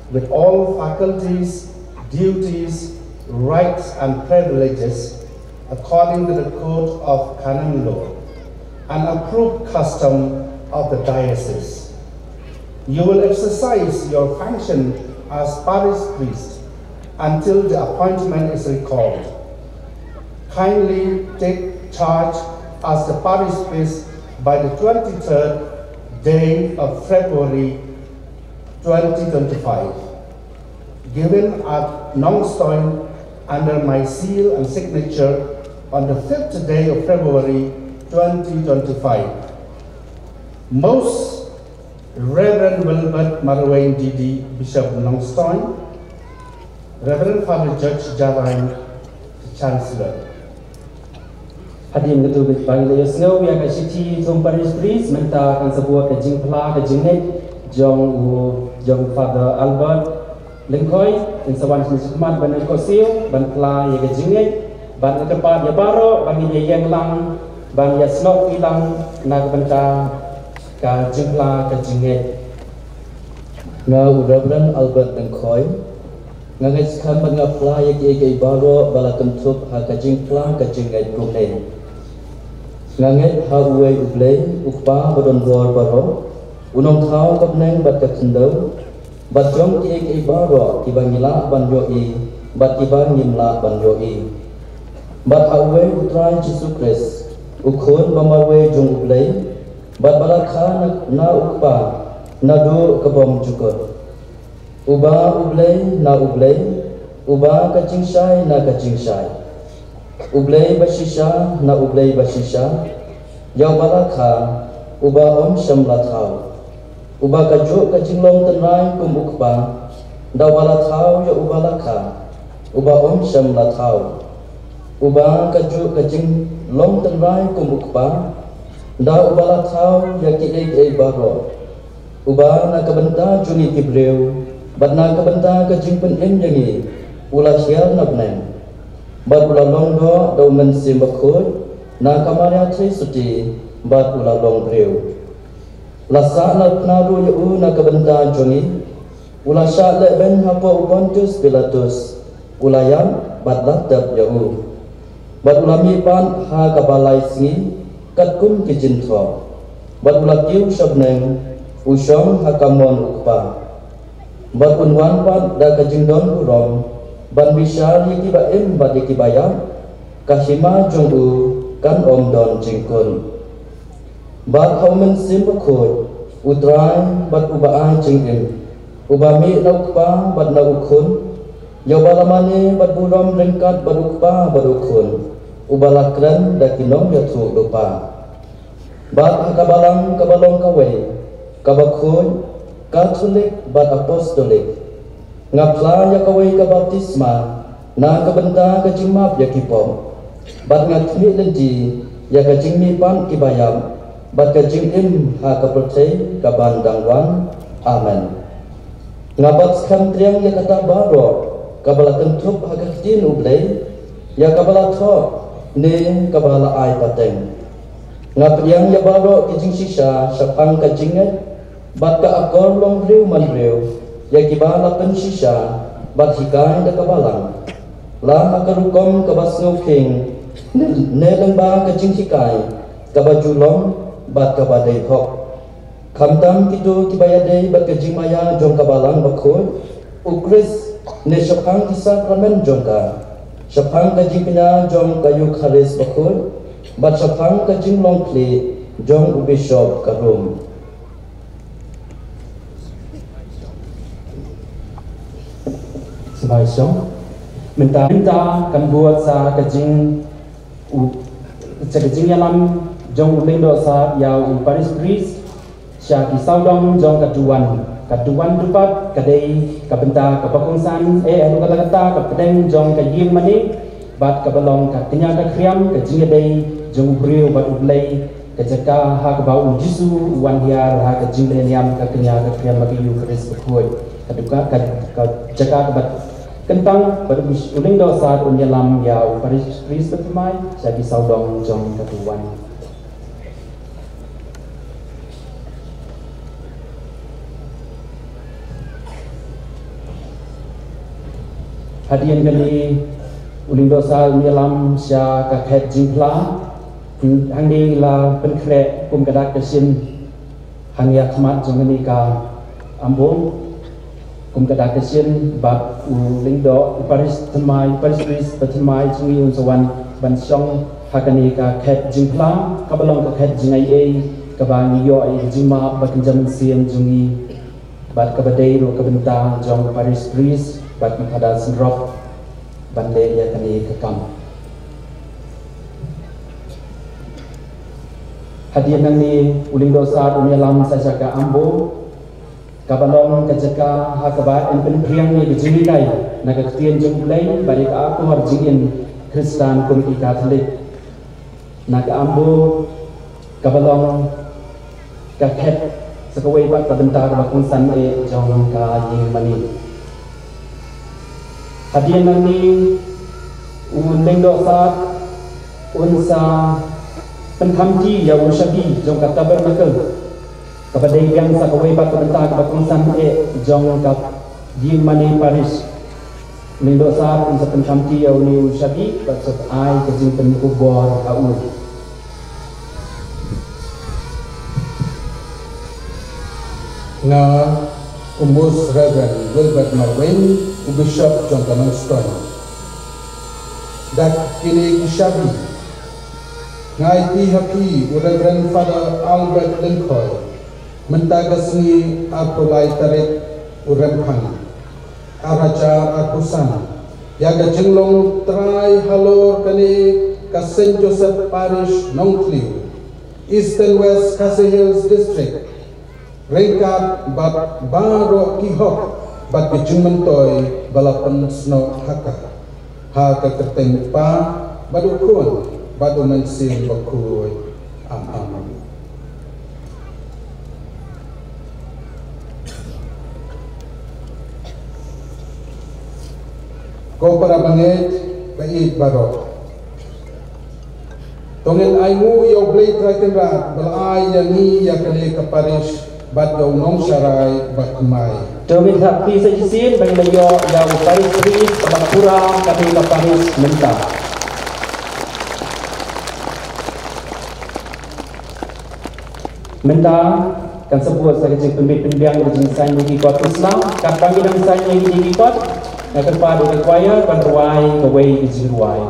with all faculties, duties, rights, and privileges according to the code of canon law and approved custom of the diocese. You will exercise your function as parish priest until the appointment is recalled. Kindly take charge as the parish priest by the twenty-third day of February twenty twenty-five, given at Nongstoiñ under my seal and signature on the fifth day of February twenty twenty-five. Most Reverend Wilbert Marwein D D, Bishop Nongstoiñ, Reverend Father Judge Jarain, Chancellor. Hadien katto katne ba ngi la ïohsngew ïa ka shithi thung parish priest, mynta kan sa bud ka jingphla ka jingngeit jong u, jong Father Albert Lyngkhoi. Ngin sa wan sha khmat ban ïa koit siew ban phla ïa ka jingngeit, ban ïa kyrpad ïa baroh ba ngin ïa ïeng lang ban ïa snoh kti lang na ka bynta ka jingphla ka jingngeit. Nga u Reverend Albert Lyngkhoi, nga ngeit skhem bad nga phla ïa kiei kiei baroh ba la kynthup ha ka jingphla ka jingngeit kumne. Nga ngeit ha uwei U Blei, U Kpa ba don bor baroh, u nongthaw ka bneng bad ka khyndew, bad jong kiei kiei baroh kiba ngi lah ban ïohi bad kiba ngim lah ban ïohi. Bad ha uwei U Trai Jisu Khrist, u Khun ba marwei jong U Blei, bad ba la kha na, na U Kpa naduh ka bymjukut. Uba U Blei na U Blei, uba ka jingshai na ka jingshai, U Blei bashisha na U Blei bashisha, ïa uba la kha, uba ym shym la thaw. Uba kajuh ka jinglong tynrai kum U Kpa, da uba la thaw ïa uba la kha, uba ym shym la thaw. Uba kajuh ka jinglong tynrai kum U Kpa, da uba la thaw ïa kiei kiei baroh. Uba na ka bynta jong ngi ki briew, bad na ka bynta ka jingpynim ïa ngi, u la hiar na bneng. Bad u la long doh da U Mynsiem Bakhuid, na ka Maria Theisotti, bad u la long briew. La sahnarphna ruh ïa u na ka bynta jong ngi, u la shah lehbeiñ hapoh u Pontius Pilatus, u la ïap bad la tep ïa u. Bad u la mihpat ha kaba lai sngi, katkum ki jingthoh. Bad u la kiew sha bneng, u shong ha kamon U Kpa. Bad un wan pat da ka jingdon burom, ban bishar ïa ki ba im bad ïa ki ba ïap, ka hima jong u kan ym don jingkut. Bad ha U Mynsiem Bakhuid, U Trai bad Uba ai jingim, Uba mih na U Kpa bad na U Khun, ïa Uba la mane bad burom ryngkat bad U Kpa bad U Khun, Uba la kren da ki nongïathuhlypa. Bad ha ka Balang kaba long kawei, kaba khuid, Katholik bad Apostolik, nga phla ïa kawei ka baptisma na ka bynta ka jingmap ïa ki pop. Bad nga khmih lynti ïa ka jingmihpat ki ba ïap bad ka jingim ha ka pyrthei ka ban dang wan. Amen. Nga bat skhem triang ïa kata baroh kaba la kynthup ha ka ktien U Blei, ïa kaba la thoh ne kaba la ai pateng. Nga pdiang ïa baroh ki jingshisha shaphang ka jingngeit bad ka akor longbriew manbriew, ïa kiba la pynshisha bad hikai da ka Balang, la ha ka rukom kaba sngewkhia, ne, ne lyngba ka jinghikai kaba ju long bad kaba dei hok. Khamtam kito kiba ïadei bad ka jingmaïa jong ka Balang Bakhuid, U Khrist, ne shaphang ki sakramen jong ka, shaphang ka jingkñia jong ka Eukharist Bakhuid, bad shaphang ka jinglong khlieh jong u Bishop ka Rom. Sngewbha shong. Mynta, mynta kan bud sa ka jing u, sa ka jingïalam jong u Lyngdoh Sad ïa u Parish Priest sha ki sawdong jong ka duwan. Ka duwan dupat ka dei ka bynta kaba kongsan eh haduh katta katta ka pdeng jong ka ïing mane bad kaba long ka kñia ka khriam, ka jingïadei jong u briew bad U Blei, ka jaka ha kaba u Jisu u wan hiar ha ka jingleh niam, ka kñia ka khriam bad ka Eukharist Bakhuid. Ka duka, ka, ka jaka kaba kyntang bad u Lyngdoh Sad un ïalam ïa u Parish Priest bathymmai sha ki sawdong jong ka duwan. Hadien kane u Lyngdoh Sad un ïalam sha ka khet jingphla. Hangne la pynkhreh kum ka dak ka shin hangne ha khmat jong kane ka ambo. Kum ka dak ka shin bad u Lyngdoh, u Parish thymmai, Parish Priest bathymmai jong ngi un sa wan ban shong ha kane ka khet jingphla, kaba long ka khet jingaiei, kaba ngi ïoh ïa ka jingmap bad ka jingmynsiem jong ngi. Bad kaba dei ruh ka bynta jong u Parish Priest bad ki Father synrop ban leh ïa kane ka kam. Hadien nangne u Lyngdoh Sad un ïalam sa sha ka ambo, kaba long ka jaka ha kaba yn pynphriang ïa ka jinghikai na ka ktien jong U Blei bad ïa ka akor jingim Khristan kum ki Katholik. Na ka ambo kaba long ka khet sa kawei pat ka bynta kaba kongsan eh jong ka ïing mane. Hadien nangne u Lyngdoh Sad un sa pynkham kti ïa u shabi jong ka tabernacle, kaba dei biang sa kawei pat ka bynta kaba kongsan eh jong ka ïing mane parish. Lyngdoh Sad un sa pynkham kti ïa une u shabi bad sa ai ka jingpynkupbor ha u. Nga, u Most Reverend Wilbert Marwein, u Bishop jong ka Nongstoiñ. Da kine ki shabi nga ai kti ha phi, u Reverend Father Albert Lyngkhoi, mynta ka sngi arphew lai tarik u Rymphang, ar hajar arphew san, ïa ka jinglong trai halor kane ka Saint Joseph Parish, Nongthliew, Eastern West Khasi Hills District, ryngkat bad baroh ki hok bad ki jingmyntoi ba la pynsnoh ha ka, ha ka kyrteng U Kpa bad U Khun bad U Mynsiem Bakhuid. Amen. Ko para bangeit ba ïeit baroh, to ngin ainguh ïa U Blei Trai Kynrad ba la ai ïa ngi ïa kane ka parish bad ïa u nongsharai bathymmai. To ngin thap kti sa shisien ba ngin ïoh ïa u parish priest ba pura kane ka parish mynta. Mynta kan sa bud sa ka jingpynbit pynbiang ka jingsaiñ ïa ki kot Islam, katba ngi dang saiñ ïa ki kot. Nga kyrpad ïa ka choir ban rwai kawei ka jingrwai.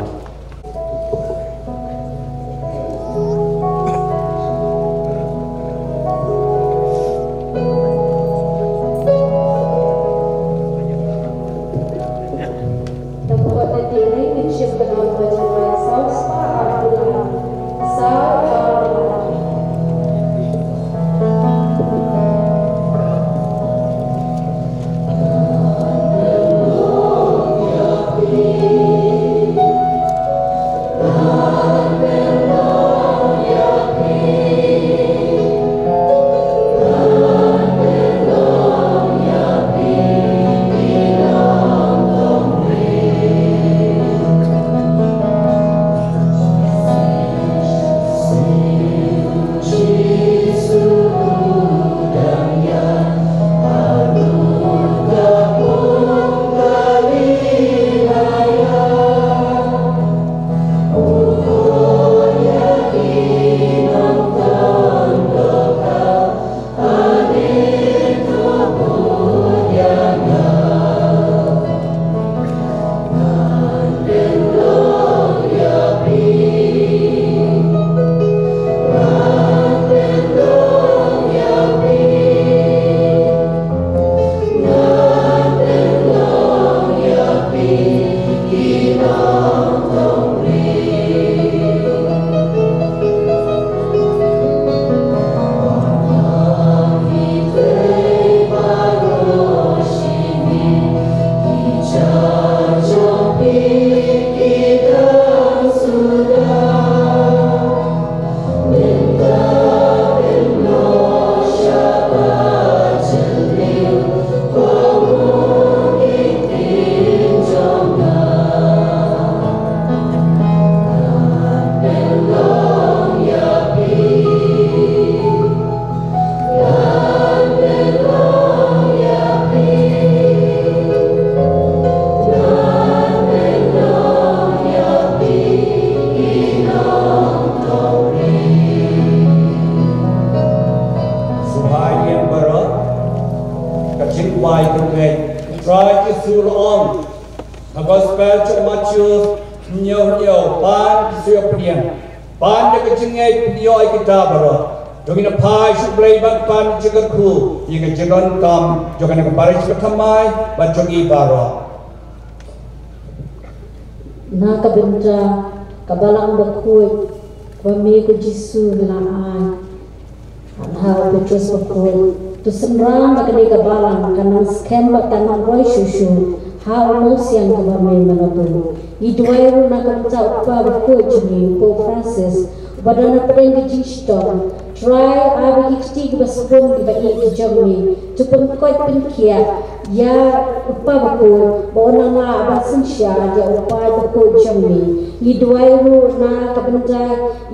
Sngewbha ïa baroh. Ka jingduwai ka jingngeit. Trai Jisu la ong ha Gospel jong u Mathaios hynñiew hynñiew, pan ki shu ïa pdiang. Pan da ka jingngeit phin ïoh ïa kita baroh. To ngin ïa phai sha U Blei ban pan jingkyrkhu ïa ka jingdonkam jong kane ka parish ka thymmai bad jong ngi baroh. Na ka bynta ka balang bakhuid ba me ko Jisu me la ai ha u Petros bakhuid, to synran ba kane ka balang kan nang skhem bad kan nang roi shuh shuh ha u mawsiang kaba me me la buh. Ngi duwai ruh na ka bynta u kpa bakhuid jong ngi u Pope Francis uba don hapdeng ka jingshitom. Trai, ai ba ki kti kiba sbun kiba ïeit ki jong me to pynkoit pynkhiah ïa u kpa bakhuid ba un nang lah ban synshar ïa u paid bakhuid jong me. Ngi duwai ruh na ka bynta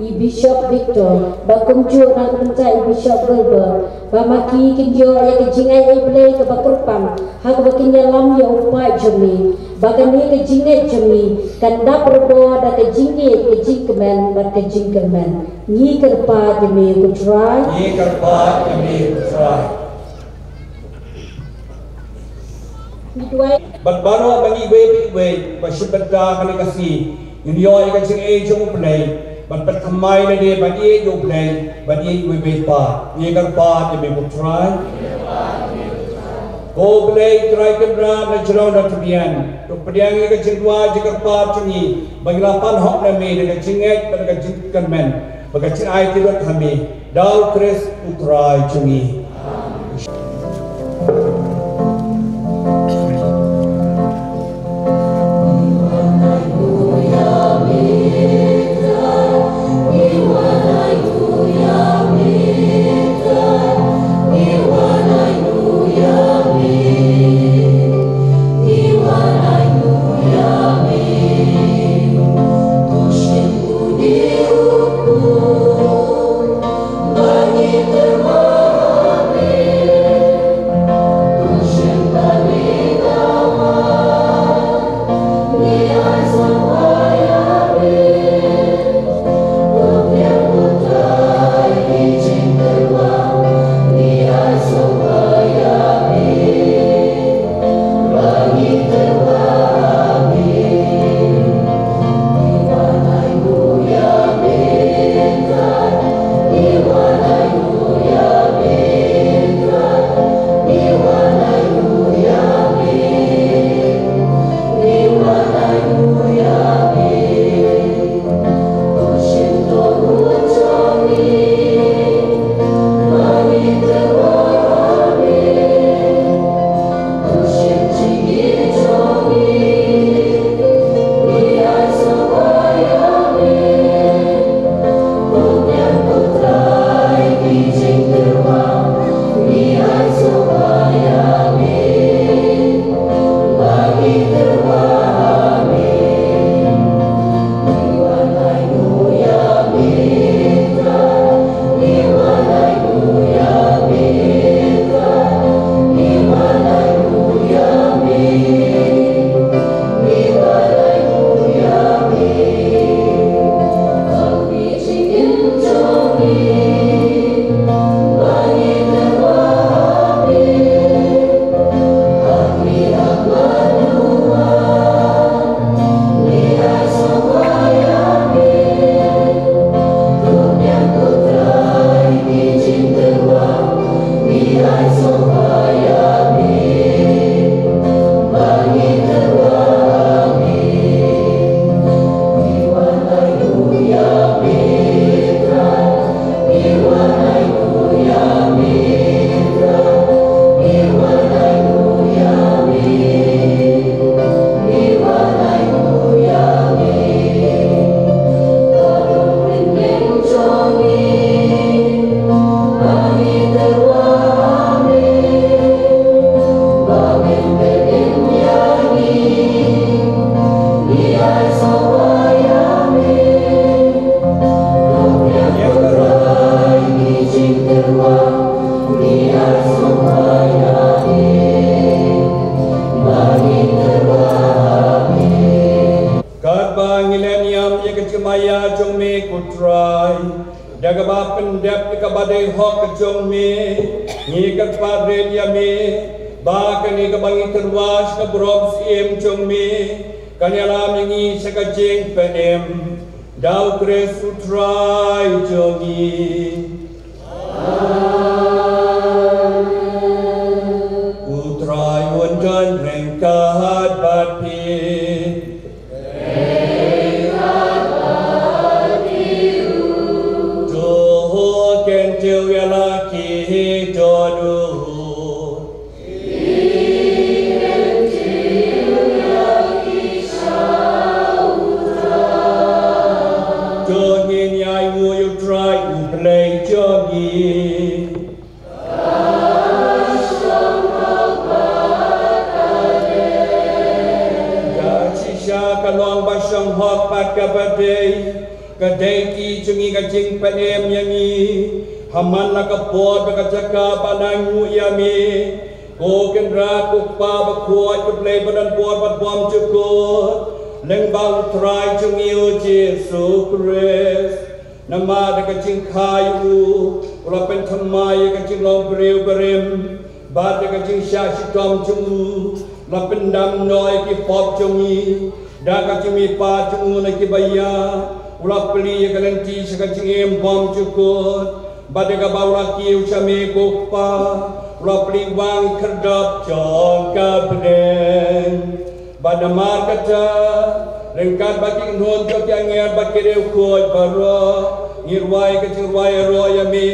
i Bishop Victor bad kumjuh na ka bynta i Bishop Wilbur, ba ma ki kin ïoh ïa ka jingaiei Blei kaba kyrpang ha kaba kin ïalam ïa u paid jong me, ba kane ka jingngeit jong me kan dap rubor da ka jingngeit, ka jingkmen bad ka jingkyrmen. Ngi kyrpad ïa me ko Trai. Ngi kyrpad ïa me ko Trai. Ngi duwai. Bad baroh ba ngi iwei pa iwei ba shim bynta ha kane ka sngi, ngin ïoh ïa ka jingaiei jong U Blei bad pynthymmai lade ban ïeit ïa U Blei bad ïeit iwei pa iwei. Ngi kyrpad ïa me ko Trai. Ko Blei Trai Kynrad na jrong na tbian, to pdiang ïa ka jingduwai jingkyrpad jong ngi ba ngin lah ban hok na me da ka jingngeit bad da ka jingkyrmen bad ka jingai kyrpang ha me, da U Khrist U Trai jong ngi. Katba ngi len ïam ïa ka jingmaïa jong me ko Trai, da kaba pyndep ïa kaba dei hok ka jong me, ngi kyrpad rit ïa me ba kane kaba ngi tyrwa sha ka burom syiem jong me kan ïalam ïa ngi sha ka jingpynim. Da U Khrist U Trai jong ngi. U Trai un don ryngkat bad phi. To kyntiew ïa la ki dohnud. To ngin ïai nguh ïa U Trai U Blei jong ngi. Ka shisha ka long ba shong hok bad kaba dei. Ka dei ki jong ngi ka jingpynim ïa ngi. Ha man la ka por bad ka jaka ba nang nguh ïa me, ko Kynrad ko Kpa bakhuid, ko Blei badonbor bad bymjukut, lyngba U Trai jong ngi U Jisu Khrist. Namar da ka jingkha ïa u, u la pynthymmai ïa ka jinglong briew barim. Bad da ka jingshah shitom jong u, la pyndam noh ïa ki pop jong ngi. Da ka jingmihpat jong u na kiba ïap, u la plie ïa ka lynti sha ka jingim bymjukut. Bad da kaba u la kiew sha me ko Kpa, u la plie wang khyrdop jong ka bneng. Bad namar kata, ryngkat bad ki kynhun jong ki angel bad ki riewkhuid baroh, ngi rwai ka jingrwai ïaroh ïa me,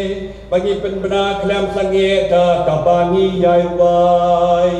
ba ngi pynbna khlem sangeh da kaba ngi ïai rwai.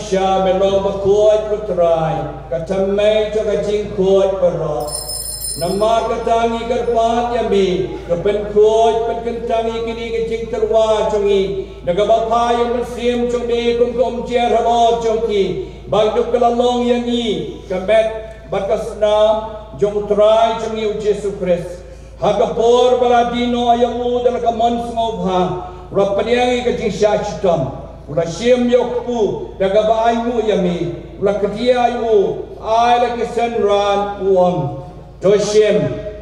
Sha me long bakhuid, ko Trai, ka thymmei jong ka jingkhuid baroh. Namar kata ngi kyrpad ïa me, to pynkhuid pynkyntang ïa kine ki jingtyrwa jong ngi da kaba phah ïa u Mynsiem jong me kum ka umjer halor jong ki, ba kin long ïa ngi ka met bad ka snam jong u Trai jong ngi u Jisu Khrist. Ha ka por ba la die noh ïa u da la ka mon sngewbha, u la pdiang ïa ka jingshah shitom, u la shim ïa u kpu da kaba ainguh ïa me, u la kdiah ïa u, ai la ki synran, u ong: To shim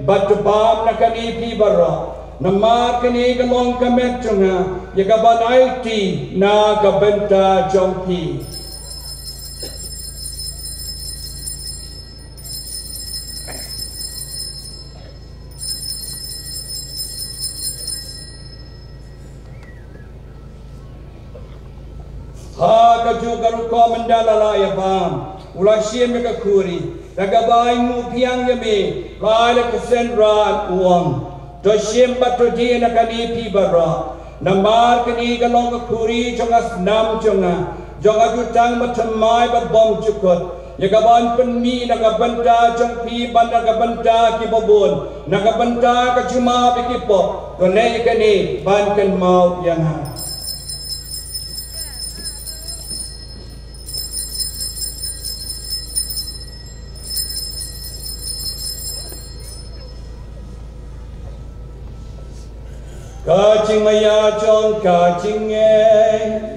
bad to bam na kane phi baroh, namar kane ka long ka met jong nga, ïa kaban aiti na ka bynta jong phi. Ha kajuh ka rukom ynda la lah ïa bam, u la shim ïa ka khuri, da kaba ainguh biang ïa me, u la ai la ki synran, u ong: To shim bad to die na kane phi baroh, namar kane ka long ka khuri jong ka snam jong nga, jong ka jutang bathymmai bad bymjukut, ïa kaban pynmih na ka bynta jong phi bad na ka bynta kiba bun, na ka bynta ka jingmap ïa ki pop. To leh ïa kane ban kynmaw ïa nga. Ka jingmaïa jong ka jingngeit.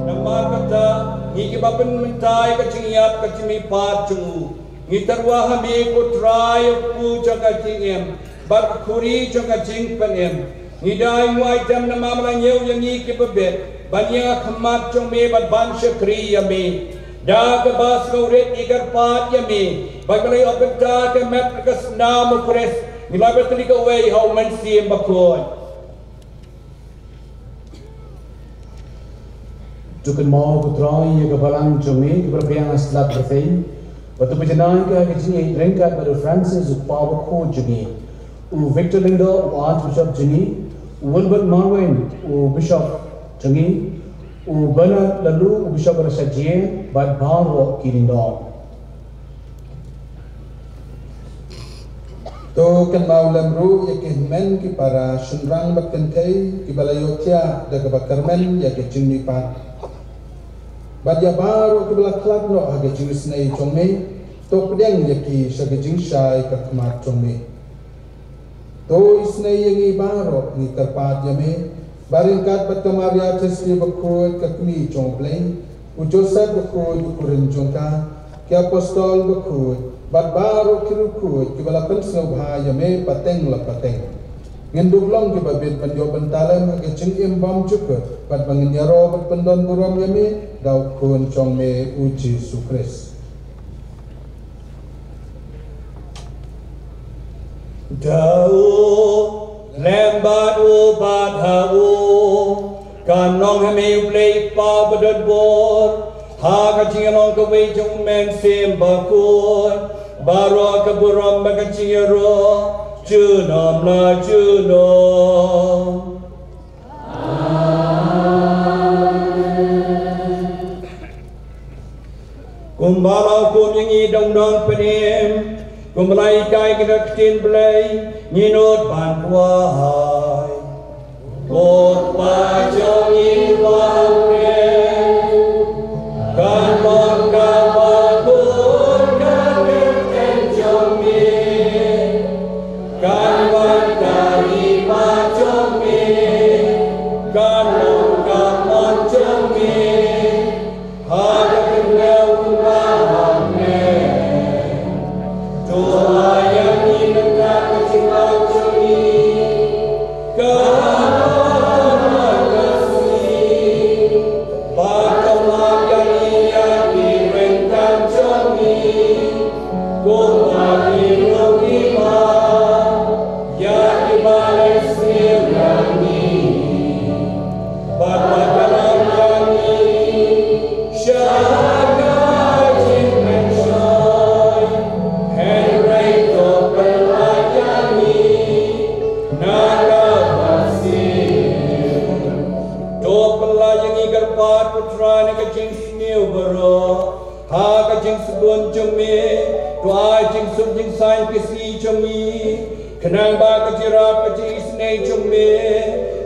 Namar kata, ngi kiba pynmynta ïa ka jingïap ka jingmihpat jong u, ngi tyrwa ha me, ko Trai, u kpu jong ka jingim bad ka khuri jong ka jingpynim. Ngi da ainguh aidem namar me la ñiew ïa ngi kiba bit ban ïeng ha khmat jong me bad ban shakri ïa me. Da kaba sngewrit ngi kyrpad ïa me ba me la ïoh bynta ka met ka snam u Khrist. Ngi la btylli kawei ha u Mynsiem Bakhuid. To kynmaw, ko Trai, ïa ka balang jong me kiba la biang ha slap byrthei, bad to pynjanai ïa ka ha ka jingïeit ryngkat bad u Francis, u Kpa Bakhuid jong ngi, u Victor Lyngdoh, u Archbishop jong ngi, u Wilbert Marwein, u Bishop jong ngi, u Bernard Laloo, u Bishop Rangbah Shatjaiñ, bad baroh ki lyngdoh. To kynmaw lem ruh ïa ki hynmen ki para, shynrang bad kynthei kiba la ïohthiah da kaba kyrmen ïa ka jingmihpat, bad ïa baroh kiba la khlad noh ha ka jingisynei jong me. To pdiang ïa ki sha ka jingshai ka khmat jong me. To isynei ïa ngi baroh, ngi kyrpad ïa me, ba ryngkat bad ka Maria Theisotti Bakhuid, ka Kmie jong U Blei, u Joseph Bakhuid, u kurim jong ka, ki apostol bakhuid, bad baroh ki riewkhuid kiba la pynsngewbha ïa me pateng la pateng. Ngin dup long kiba bit ban ïoh bynta lem ha ka jingim bymjukut, bad ba ngin ïaroh bad pyndonburom ïa me da u Khun jong me, u Jisu Khrist. Da u, lem bad u, bad ha u, kan long ha me U Blei Kpa badonbor, ha ka jingïalong kawei jong U Mynsiem Bakhuid, baroh ka burom bad ka jingïaroh junom la junom. Kumba la hukum ïa ngi da u Nongpynim, kumba la hikai ïa ngi da ka ktien Blei, ngin nud ban duwai. Ko Kpa jong ngi ba ha bneng, kan long kaba khuid ka kyrteng jong me. Kan wan ka hima jong me, kan long ka mon jong me, ha ka khyndew kumba ha bneng. Ha ka jingsbun jong me, to ai jingsuk jingsaiñ ka sngi jong ngi. Khnang ba ka jingïarap ka jingisynei jong me,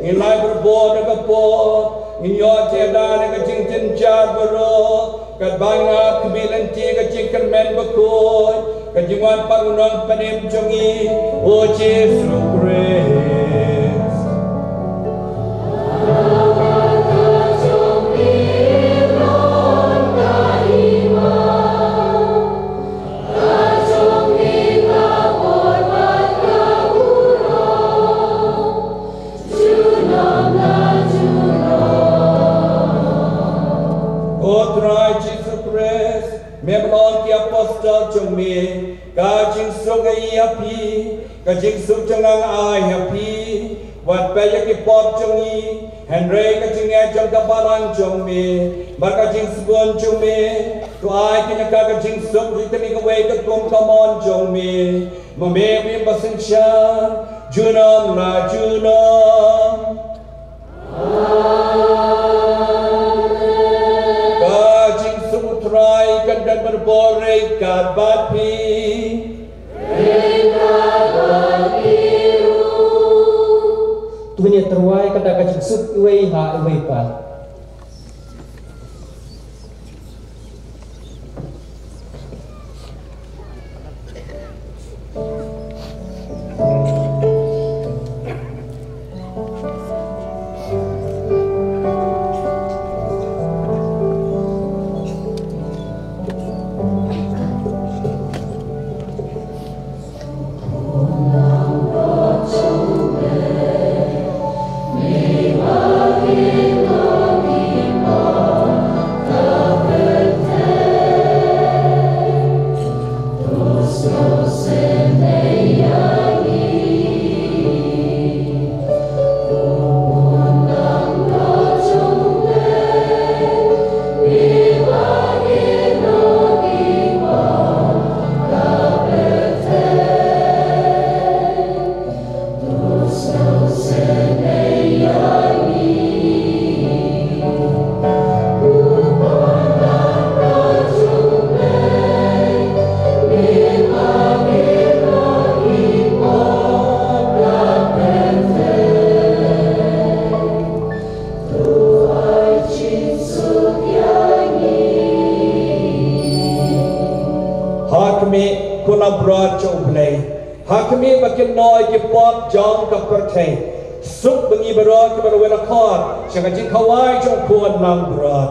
ngin lait barabor da ka pop, ngin ïoh jingïada na ka jingjynjar baroh, katba ngin ap khmih lynti ka jingkyrmen bakhuid, ka jingwan pat u Nongpynim jong ngi, u Jisu Khrist. Ko Trai Jisu Khrist, me ong ki apostol jong me, ka jingsuk ngi ïa phi, ka jingsuk jong nga nga ai ïa phi. Wat peit ïa ki pop jong ngi, hynrei ka jingngeit jong ka balang jong me, bad ka jingsbun jong me, to ai kane ka, ka jingsuk ïa kawei ka kum ka mon jong me, ma me u Blei basynshar, junom la junom. Ka jingsuk u Trai kan don barabor, ryngkat bad phi. To ngin ïa tyrwa ïa kata ka jingsuk iwei ha iwei pat. Ha khmih, ko langbrot jong U Blei. Ha khmih ba kin noh ïa ki pop jong ka pyrthei. Suk ba ngi baroh kiba la wad la khot sha ka jingkhawai jong u khun langbrot.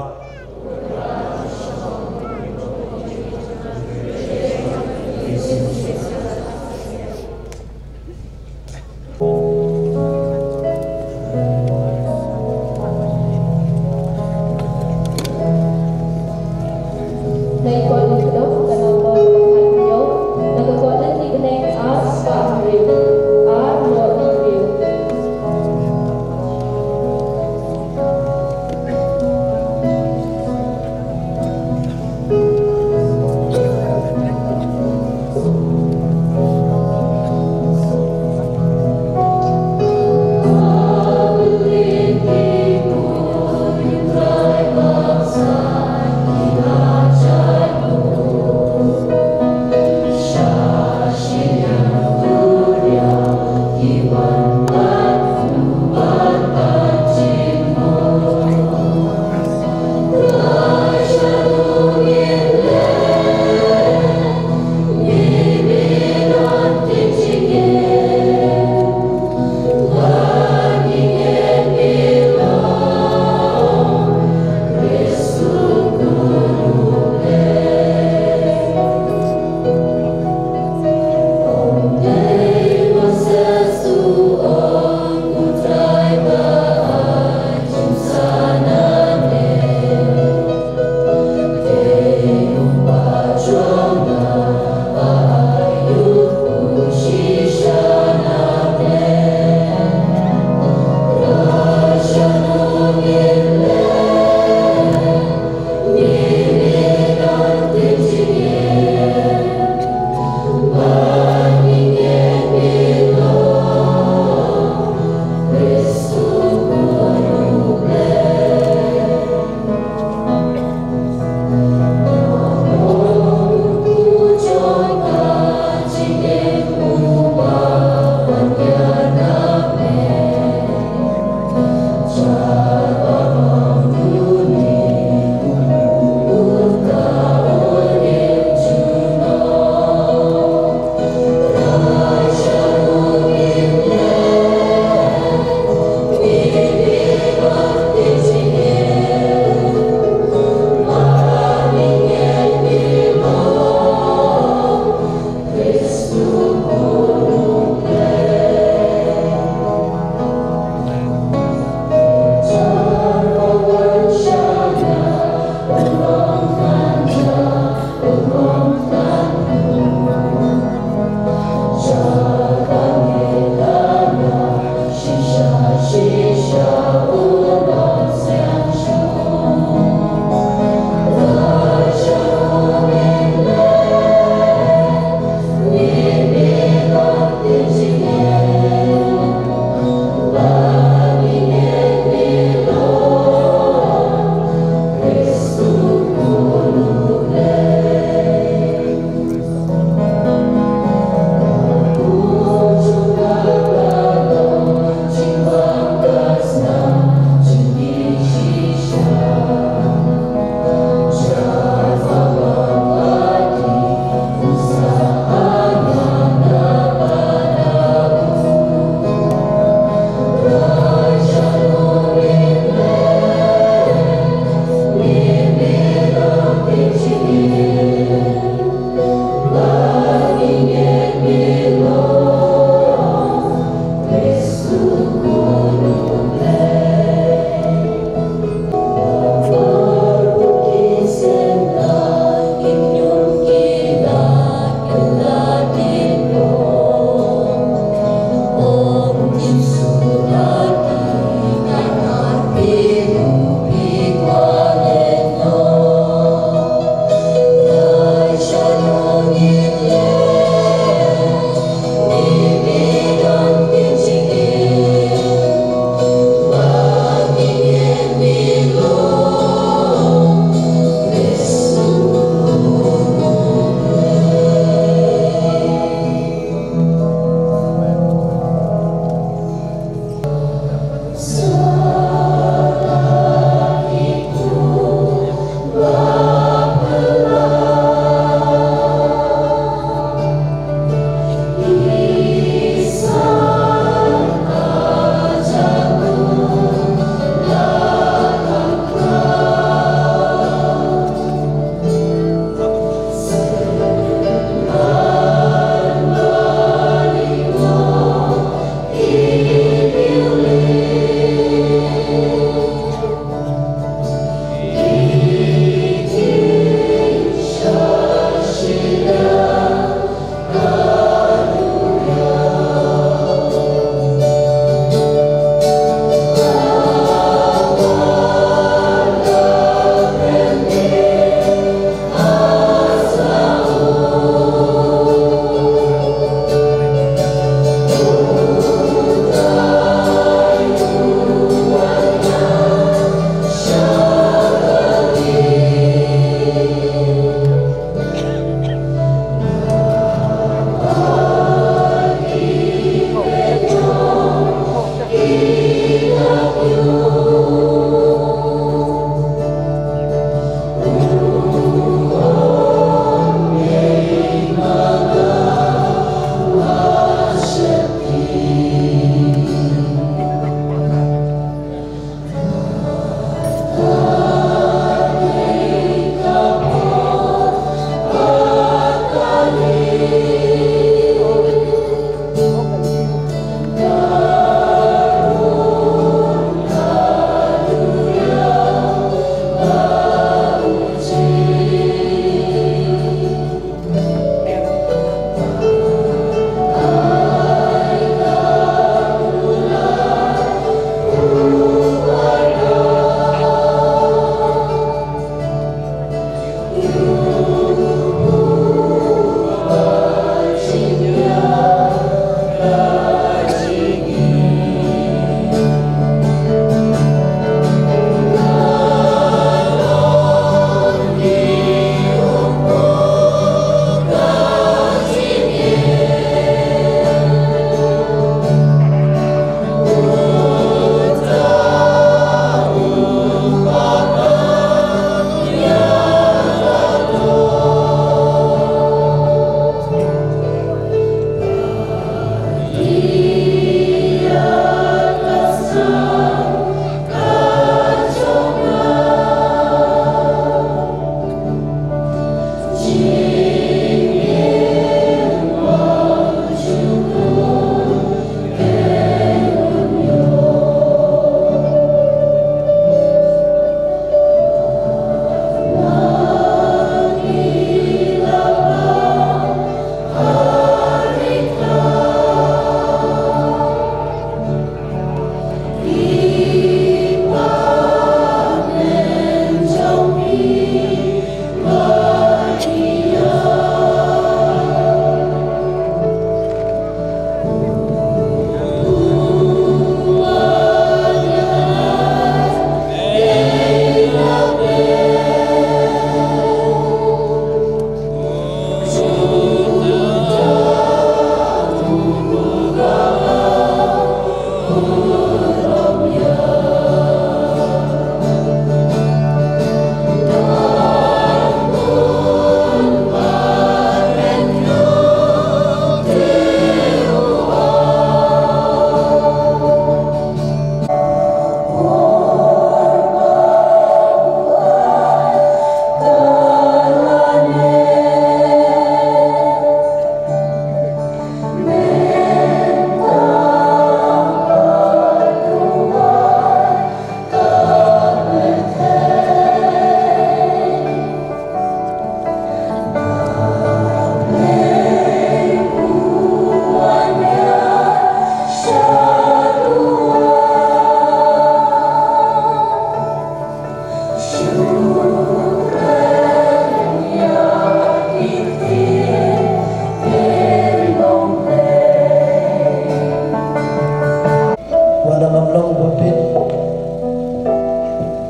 Wat la ngam long ba bit,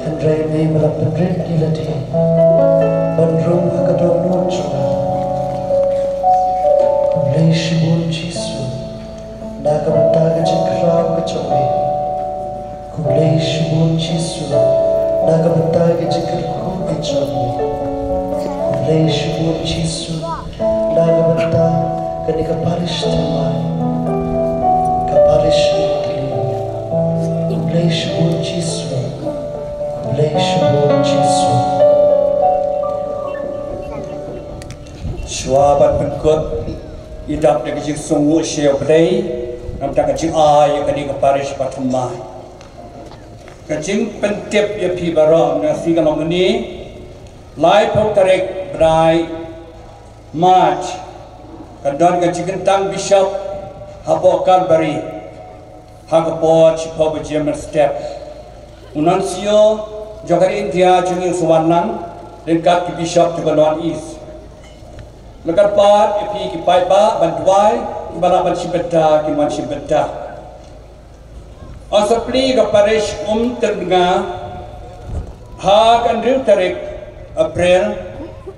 hynrei me me la pynrit ïa lade ban rung ha ka dohnud jong nga. Khublei shibun Jisu na ka bynta ka jingkhraw ka jong me. Khublei shibun Jisu na ka bynta ka jingkyrkhu ka jong me. Khublei shibun Jisu na ka bynta kane ka parish thymmai, ka parish Umkli. Khublei shibun Jisu. Khublei shibun Jisu. Shuwa ban pynkut, ngi dap da ka jingsngewnguh sha U Blei namar ka jingai ïa kane ka parish bathymmai. Ka jingpyntip ïa phi baroh, na ka sngi ka long kane, laiphew tarik bnai March, kan don ka jingkyntang Bishop hapoh Kalbari ha ka por shiphew baje mynstep. U Nuncio jong ka ri India jong ngi u sa wan lang ryngkat ki Bishop jong ka North East. La kyrpad ïa phi ki paidbah ban duwai, kiba lah ban shim bynta kin wan shim bynta. Ong sa plie ka parish Umtyrnga ha ka hynriew tarik April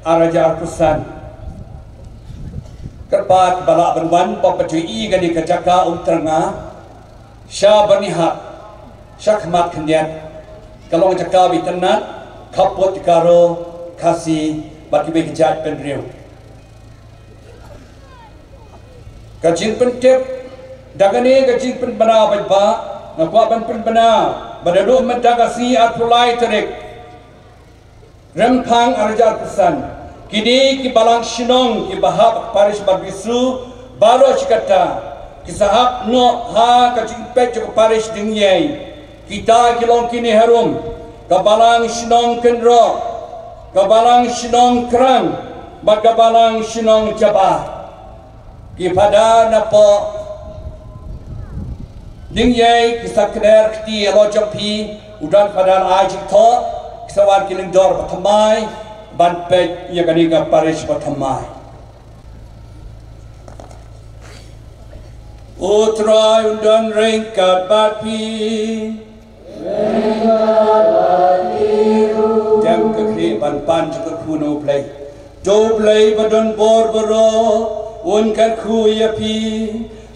ar hajar arphew san. Kyrpad ba lah ban wan ban pynjah ïa kane ka jaka Umtyrnga sha Byrnihat, sha khmat khyndiat. Ka long jaka ba itynnad, khappud ki Garo, Khasi bad kiwei ki jait bynriew. Ka jingpyntip, da kane ka jingpynbna paidbah, nga kwah ban pynbna ba naduh mynta ka sngi arphew lai tarik Rymphang ar hajar arphew san, kine ki balang shnong kiba hap ha ka parish Barbisu baroh shi katta ki sa hap noh ha ka jingpeit jong ka parish Diengiei. Kita ki long kine harum: ka balang shnong Kynroh, ka balang shnong Krang bad ka balang shnong Jaba. Ki Phadar napoh Diengiei ki sa kner kti halor jong phi, u don Phadar ai jingthoh, ki sa wan ki lyngdoh bathymmai. Ban peit ïa kane ka parish ba thymmai. U Trai un don ryngkat bad phi. Dem ka khlieh ban pan jong ka kyrkhu na U Blei. To U Blei ba don bor baroh un kyrkhu ïa phi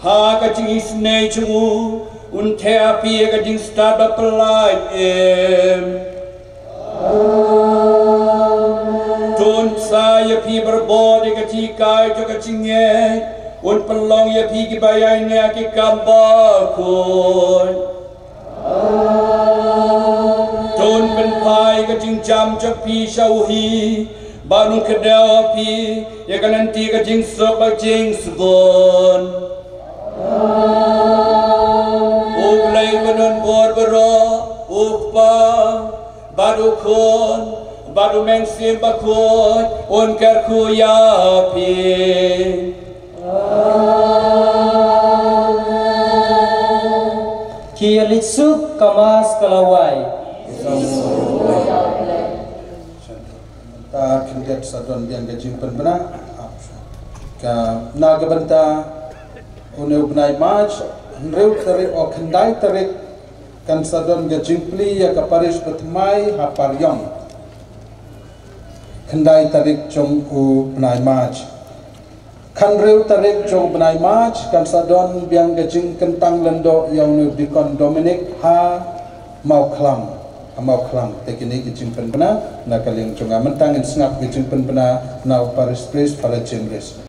ha ka jingisynei jong u, un theh ha phi ïa ka jingstad ba pyllait im. To un pynshai ïa phi barabor ïa ka jinghikai jong ka jingngeit, un pynlong ïa phi kiba ïaineh ha ki kam bakhuid. To un pynphai ïa ka jingjam jong phi sha u hi, bad un kdew ha phi ïa ka lynti ka jingsuk bad jingsbun. U Blei ba don bor baroh, U Kpa, bad U Khun, bad U Mynsiem Bakhuid, un kyrkhu ïa phi. Ki ïa leit suk, ka Mass ka la wai. Ta khyndiat sa don biang ka jingpynbna. Ka na ka bynta une u bnai March, hynriew tarik, o, khyndai tarik, kan sa don ka jingplie ïa ka parish ba thymmai ha Pariong. Khyndai tarik jong u bnai March. Khathynriew tarik jong u bnai March kan sa don biang ka jingkyntang lyngdoh ïa une u Deacon Dominic ha Mawkhlam. Ha Mawkhlam. Te kine ki jingpynbna na ka liang jong nga. Mynta ngin sngap ki jingpynbna na u parish priest, Father Jim Rees.